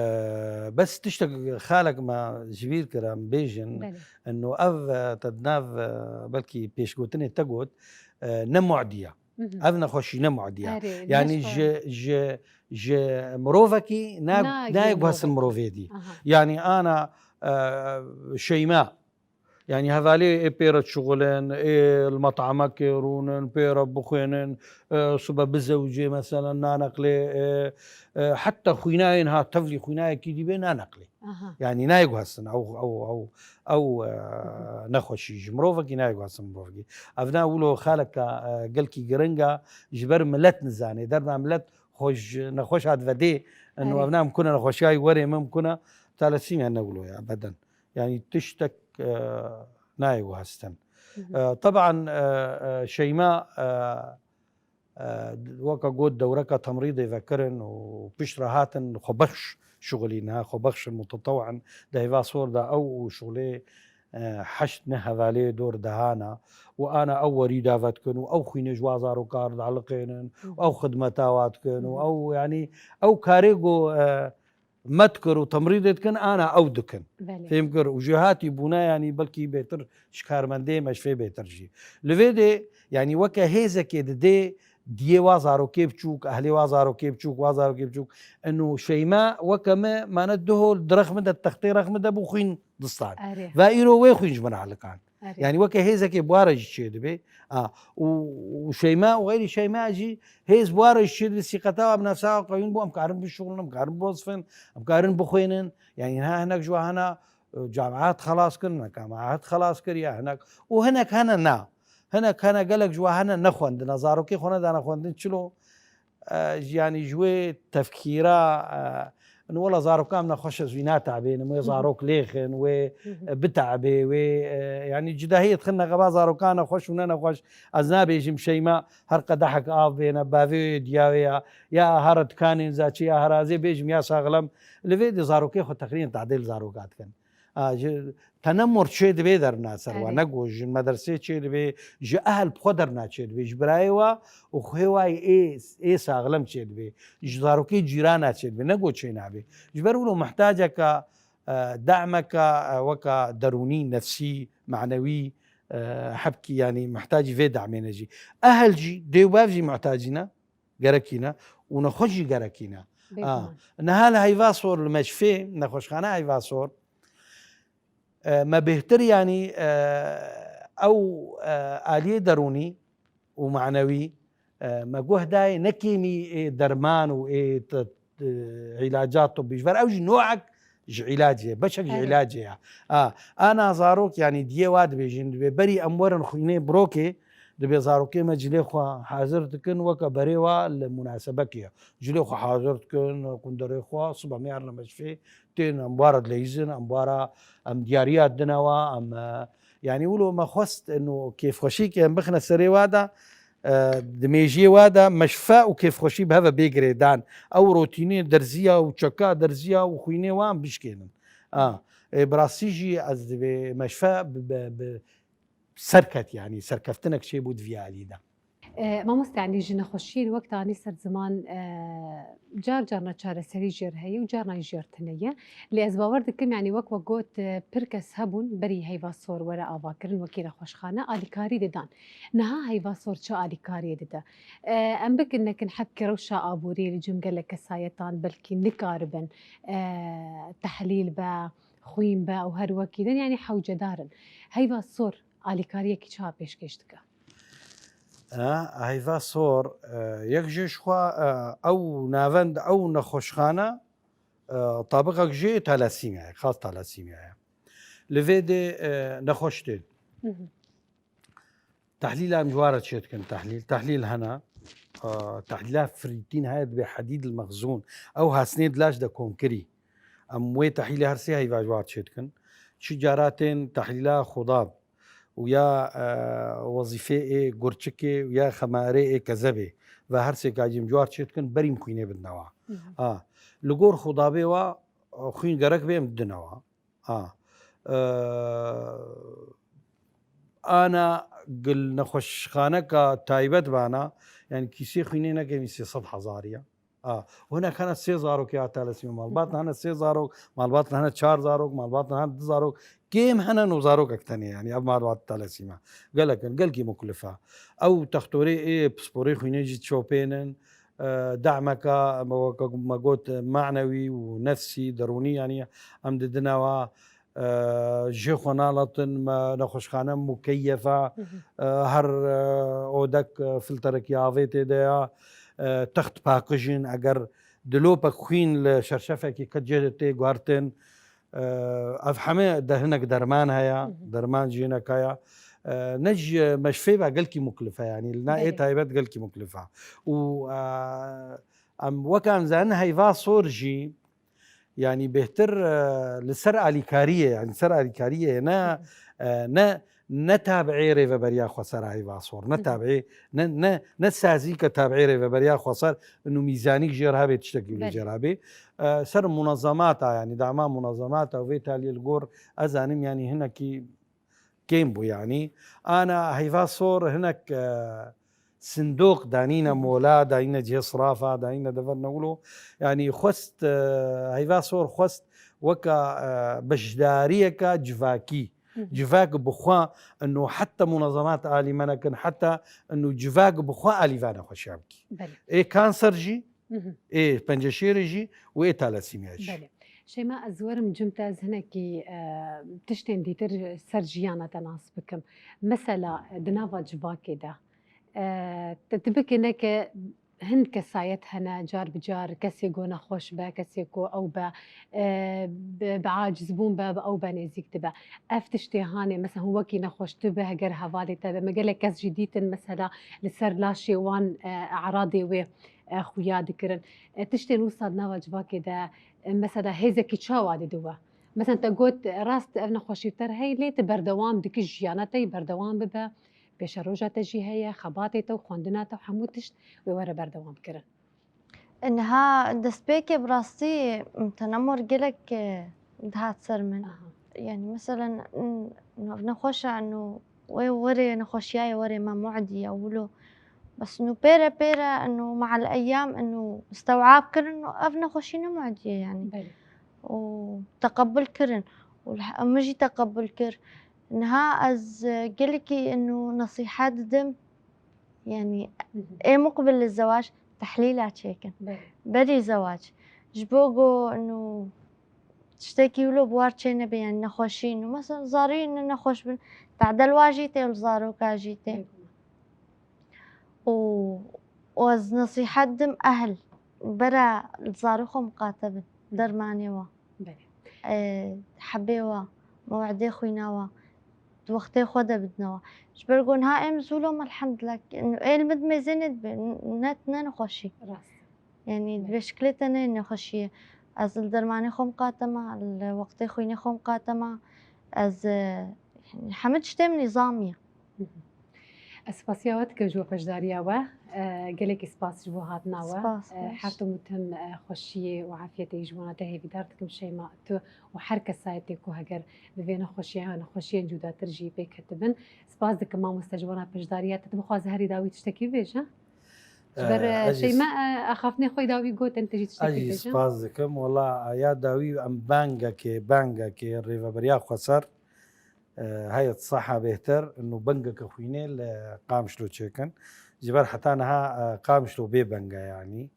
bes tiştek xalek me ji bîr kir em bêjin, Belê. Eno ev, e, te di nav, e, belkî pêşgotinê te got, e, ne mu'dî ye. Hı hı. Ev nexweşî ne mu'dî ye. Erê, Yani neşxwe. ji, ji, ji mirovekî na-, Na-, nayê guhestin mirovekî. Mirovê dî. Aha. Yani ana, e, Şeyma, Yani hevalê ê pê re dişuxulin, ê li met'amekê rûnin, pê re bixwênin, e, sibe bizewicê, meselen, naneqlê, e, e, heta xwînayên ha tevlî xwînayekî dî bê naneqlê. Aha. Yani nayê guhestin ew, ew, ew, ew, e, Hı hı. nexweşî ji mirovekî nayê guhestin mirovekî. Ev ne wilo xaleka, e, gelkî giring e, ji ber milet nizanê. Derna milet xwe ji nexweş hat vedê, eno Erê. Ev ne em kune nexweşiyayî werê min kune, talesîm ya ne wilo ya, ebeden. Yani tiştek, e, nayê guhestin. Hı hı. E, teban, e, e, Şeyma, e, e, weke got dewreka temrîdê vekirin û pişt re hatin xwebexş şixulîn, ha, xwebexş in, mutetew in, di Heyva Sor de ew û şixulê, e, heşt neh hevalê dor dehana û ana ew werî davet dikin û ew xwînê ji wa zaroka re dieliqênin û Hı hı. ew xidmeta wa dikin û Hı hı. ew, yani ew karê ku, e, me dikir û temrîdê dikin, ana ew dikin. Belê. Fêm kir. Û jêhatî bûne, yanî belkî bêtir ji karmendê meşfê bêtir jî. Li vê dê, yanî weke hêzekê didê diyê wa zarokê biçûk, ehlê wa zarokê biçûk, wa zarokê biçûk. Eno Şeyma weke me mane du hol di rex min de, textê rex min de bû xwîn distan. Erê. Va îro wê xwîn ji min re heliqand. Erê. Yani weke hêzekê bi wa re jî çêdibe. A, û, û Şeyma û xeyrî Şeyma jî hêz bi wa re jî çêdibe, sîqeta wa bi nefsa wa qewîn bû, em karin bişuxulin, em karin biwezifin, em karin bixwênin. Yani niha hinek ji wa hene, e, camiat xelas kirin, hinek camiat xelas kiriye, hinek, û hinek hene na. Hinek hene gelek ji wa hene nexwendine, zarokê xwe nedane xwendin, çilo? E, yani ji wê tefkîra, e, wela zarokan nexweş, ez wî natabênim, wê Hı hı. zarok lêxin, wê, Hı hı. e, bitabê, wê, e, yani cudahiyê dixin nexeba zarokan nexweş û ne nexweş. Ez nabêjim Şeyma her qedehek av bêne, bavê wê diya wê ya, ya here dikanên zaçê, ya herazê bêjim ya saxlem. Li vê de zarokê xwe teqrîben tadê li zaroka dikin. A, ji, tenemur çê dibê derna ser wa, Erê. ne ku ji medresê çê dibê, ji ehel bi xwe derna çê dibê, ji birayê wa û xwê wa ê, ê saxlem çê dibê, ji zarokê cîrana çê dibê, ne ku çê nabê. Ji ber wilo muhtaceka, e, dameka, e, weka derûnî, nefsî, manewî, e, hebkî, yanî muhtacî vê damê ne jî. Ehel jî, dê û bav jî muhtacî ne, gerekî ne û nexweş jî gerekî ne. Bê A, guman. Niha li Heyva Sor, li meşfê, nexweşxana Heyva Sor, e, me bêhtir, yanî, e, ew, e, aliyê derûnî û manewî, e, me guh dayê ne kêmî ê derman û ê t-, t-, îlaca tibbî. Ji ber ew jî noek ji îlacê ye, beşek ji Erê. îlacê ye. A, ana zarok, yanî diyê wa dibêjin, dibê berî em werin xwînê birokê, Dibê zarokê me cilê xwe hazir dikin, weke berê wa li munasebekê ye. Cilê xwe hazir dikin, qunderê xwe, sibe miyarine meşfê, tên embara dileyizin, embara em diyariya dinewa, em, e, yanî wilo me xwest ino kêfxweşî ke em bixine serê wa de, e, di mêjiyê wa de meşfe û kêfxweşî bi heve bê girêdan. Ew rotînê derziya û çeka derziya û xwînê wan bişkênin. A, e, bi rastî jî ez divê meşfe bi, bi, bi serket, yanî serkeftinek çêbû di vî alî de. E, mamoste, yanî ji nexweşiyên wek tanî ser ziman, e, car carna çareserî jêr heye û carna jêr tune ye. Lê ez bawer dikim, yanî wek we got, e, pir kes hebûn berî heyva sor were avakirin wekî nexweşxane alîkarî didan. Niha heyva sor çi alîkariyê dide? E, em bikin nekin hebkê rewşa aboriyê li cem gelek kesayetan belkî nikaribin, e, tehlîl be, xwîn be û her wekî din, yanî hewcedar in. Heyva sor alîkariyekî çawa pêşkêş dike? E, heyva sor, e, yek jê ji xwe, e, ew navend, ew nexweşxane, e, tabiqek jê talasîmya ye, xas talasîmya ye. Li vê dê, e, nexweş tên. Hı hı. Tehlîla em ji wa re çê dikin tehlîl. Tehlîl hene, e, tehlîla firîtîn heye dibê hedîd li mexzûn. Ew hasnê di laş de komkirî. Em wê tehlîlê her sê heyva ji wa re çê dikin. Çi cara tên tehlîla xudab û ya, e, wezîfê ê gurçikê û ya xemarê ê kezebê ve her sê kacî em ji wa re çê dikin, berî em xwînê bidine wa. Hı hı. A, li gor xudabê wa, e, xwîn gerek bê em didine wa. A. E, ana gil nexweşxaneka taybet bana, yanî kîsê xwînê nekevî sê sed hezar ya. A, hinek hene sê zarokê a talasîmê, malbat hene sê zarok, malbat hene çar zarok, malbat hene du zarok. Kêm hene no zarokek tenê, yanî ev malbat talasîme. Gelek in, gelkî muklif e. Ew textorê ê pisporê xwînê jî çopênin, e, dehmeka, me weke me got, manewî û nefsî, derûnî, yanî em didine wa, e, jê xwe nalatin, me nexweşxane mukeyyefa, Hı hı. e, her, e, odek, e, filterekî avê tê de ya, e, text paqij in, eger dilopek xwîn li şerşefekî ket cê de tê guhertin, e, ev heme de hinek derman heye, Hı hı. derman jî hinek heye. E, ne ji meşfê ve gelkî muklif e, yanî li na ê Belê. taybet gelkî muklif e. Û, e, em weke em zanin heyva sor jî, yanî bêhtir, e, li ser alîkariyê, yanî ser alîkariyê ne, Hı hı. e, ne, ne tabiê rêveberiya xweser a heyva sor, ne Hı hı. tabiê, ne, ne, ne sazî ke tabiê rêveberiya xweser, inu mîzanîk jêr hebê, tiştekî wî Belê. jêr hebê. E, ser munezemata, yanî dema munezemata û vê taliyê li gor, ez zanim, yanî hinekî kêm bû, yanî. Ana heyva sor hinek, e, sindoq danîne Hı hı. mola, danîne cihê sirafa, danîne dever newlo. Yanî xwest, e, heyva sor xwest weka, e, beşdariyeka civakî. Hı hı. Civak bi xwe, ino heta munezemat alî me nekin, heta ino civak bi xwe alî va nexweşiya bikî. Belê. Ê kanser jî, Hı hı. ê penceşêrê jî û ê talasîmya jî. Belê. Şeyma, ez werim cim te, ez hinekî, e, tiştên dîtir ser jiyana te nas bikim. Mesela, di nava civakê de, e, te, tu bikî neke hin kesayet hene, car bi car kesê ku nexweş be, kesê ku ew be, e, bi, bi acizbûn be, bi ew be nêzîk dibe. Ev tiştê hanê, mesela hûn wekî nexweş tu be, heger hevalê te be, me gelek kes jî dîtin, mesela li ser laşê wan, e, eradê wê, e, xuya dikirin. E, tiştên wisa di nava civakê de, e, mesela hêzekî çawa dide we? Mesela te got, rast ev nexweşî te re hey, lê tu berdewam dikî jiyana te yî berdewam bibe, pêşeroja te jî heye, xebatê te û xwendina te û hemû tişt wê were berdewam kirin. Niha destpêkê bi rastî, tenemor gelek, e, dihat ser min. Aha. Yani, meselen, n-, n-, nexweşa, inu wê werê nexweşiyayê werê me mu'dî ya wilo. Bes inu pêre pêre, inu me'al eyyam, inu istewab kirin, inu ev nexweşî ne mu'dî ye, yani. Belê. Û teqebul kirin. Û leh-, min jî teqebul kir. Niha ez, e, gelekî, inu nesîhet didim. Yani, Hı hı. ê muqbil li zewac tehlîla çêkin. Belê. Berî zewac. Ji bo ku inu tiştekî wilo bi war çê nebe, yani nexweşî inu. Mesela zarî ne nexweş bin, tadel wa jî tê û li zaroka jî tê. Belê. Û, û ez nesîhet dim ehl, bera li zarî xwe miqate bin, dermanê wa. Belê. E, hebê wa, mew'idê xwîna wa. di wextê xwe de bidineva. Ji ber ku niha em zû lom elhemdulillah, êl min mêzênê dibe, ne, ne nexweşî. Rast. Yanî Evet. Divê şikilê te ne nexweşiyê. Ez li dermanê xwe miqatema, li wextê xwînê xwe miqatema. Ez, e, yanî hemû tiştê min nîzamî ye. Hı hı. Ez spasiya we dikim ji bo beşdariya we. E, gelekî spas ji bo hatina we. Spas, E, baş. Her tim û tim, e, xweşiyê û afiyetê ji bona te hêvîdar dikim Şeyma, tu û her kesayê tê ku heger bi vê nexweşiya ya nexweşiyên cudatir jî pêk ketibin. Spas dikim mamoste ji bona beşdariya te. Tu bixwaze herî dawî tiştekî bibêje? Ji ber, Eh, e, ez jî Şeyma, e, axaftinê xwe yî dawî got, em tê jî tiştekî Ez jî bibêje. spas dikim. Wela ya dawî em bangekê, bangekê rêveberiya xweser, e, heye seha bêhtir, ino bangeke xwînê li Qamişlo çêkin. Ji ber heta niha, e, Qamişlo bê bang e yanî.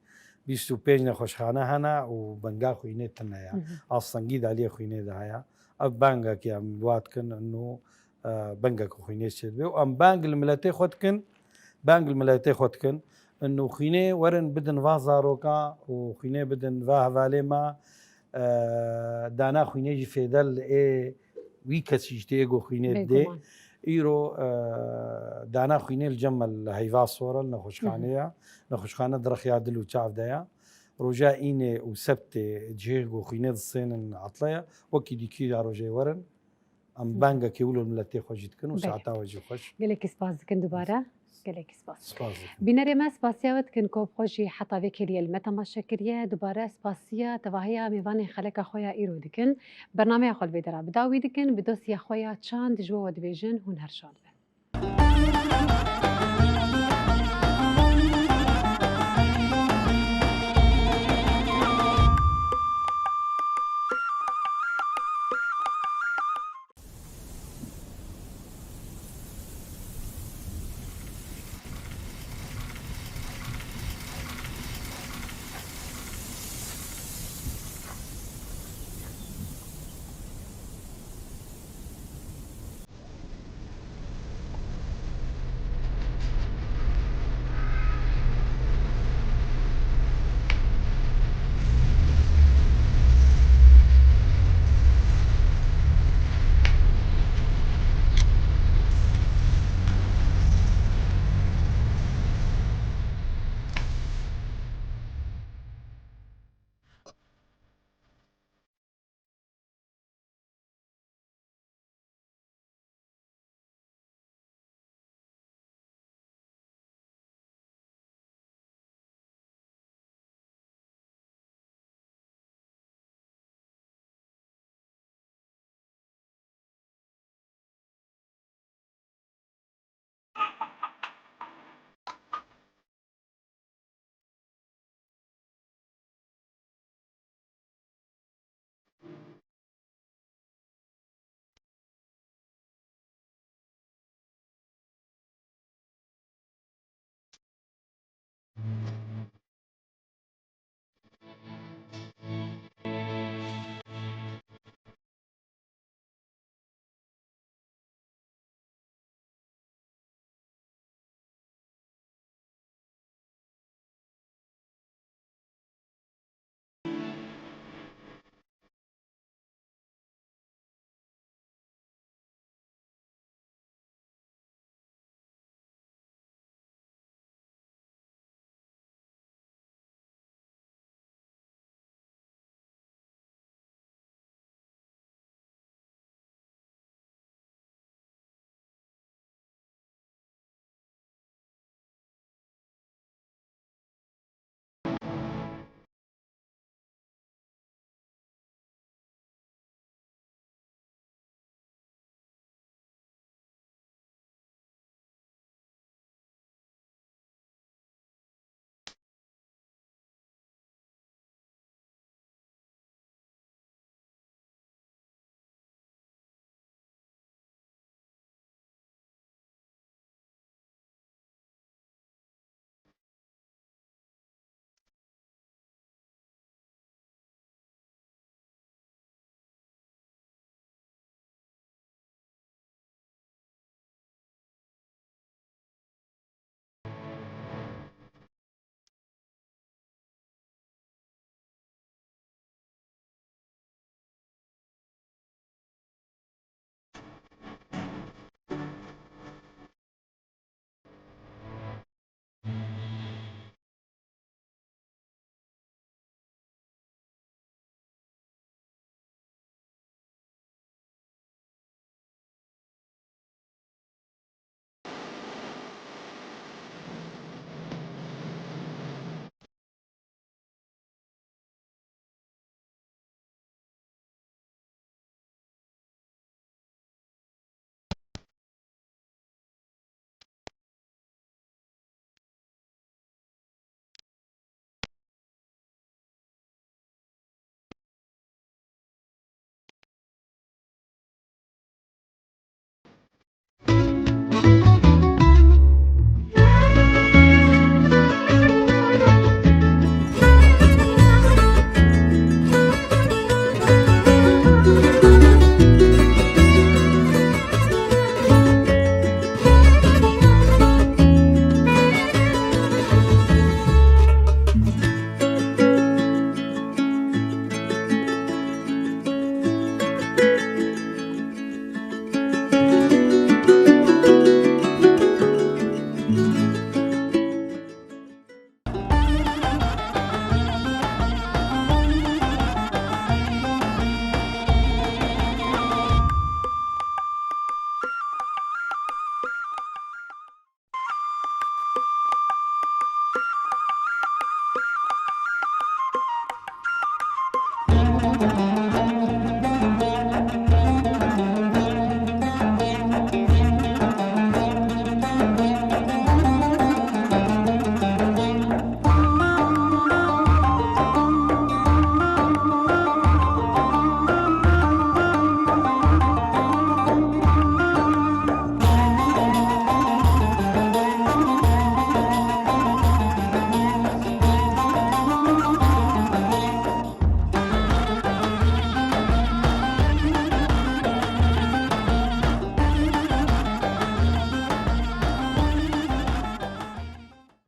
Bîst û pênc nexweşxane hene û banga xwînê tune ya. Hı hı. Astengî de aliyê xwînê de heye. Ev bangekê em li wa dikin, ino, e, bangeke xwînê çêdibe. Û em bang li miletê xwe dikin, bang li miletê xwe dikin. Ino xwînê werin bidin va zaroka û xwînê bidin va hevalê me, e, dana xwînê jî fêde li ê wî kesî jî tê êgo xwînê didê. Bêguman. Îro, e, dana xwînê li cem me li Heyva Sor e, li nexweşxanê Hı hı. ye. Nexweşxane di rexiya dil û çav de ye. Roja înê û sebtê cihê ku xwînê disênin etleya, wekî dî kîja rojê werin. Em Hı hı. bangekê wilo miletê xwe jî dikin û Belê. saeta we jî xweş. Gelekî spas dikin dubare. Gelekî spas. Spas dikim. Bînerê me spasiya we dikin ku bi xwe jî heta vê kêliyê li me temaşe kiriye. Dubare spasiya tevahiya mêvanên xeleka xwe ya îro dikin. Bernameya xwe li vê dera bi dawî dikin. Bi dosiya xwe ya çand ji we we dibêjin hûn her şad bin.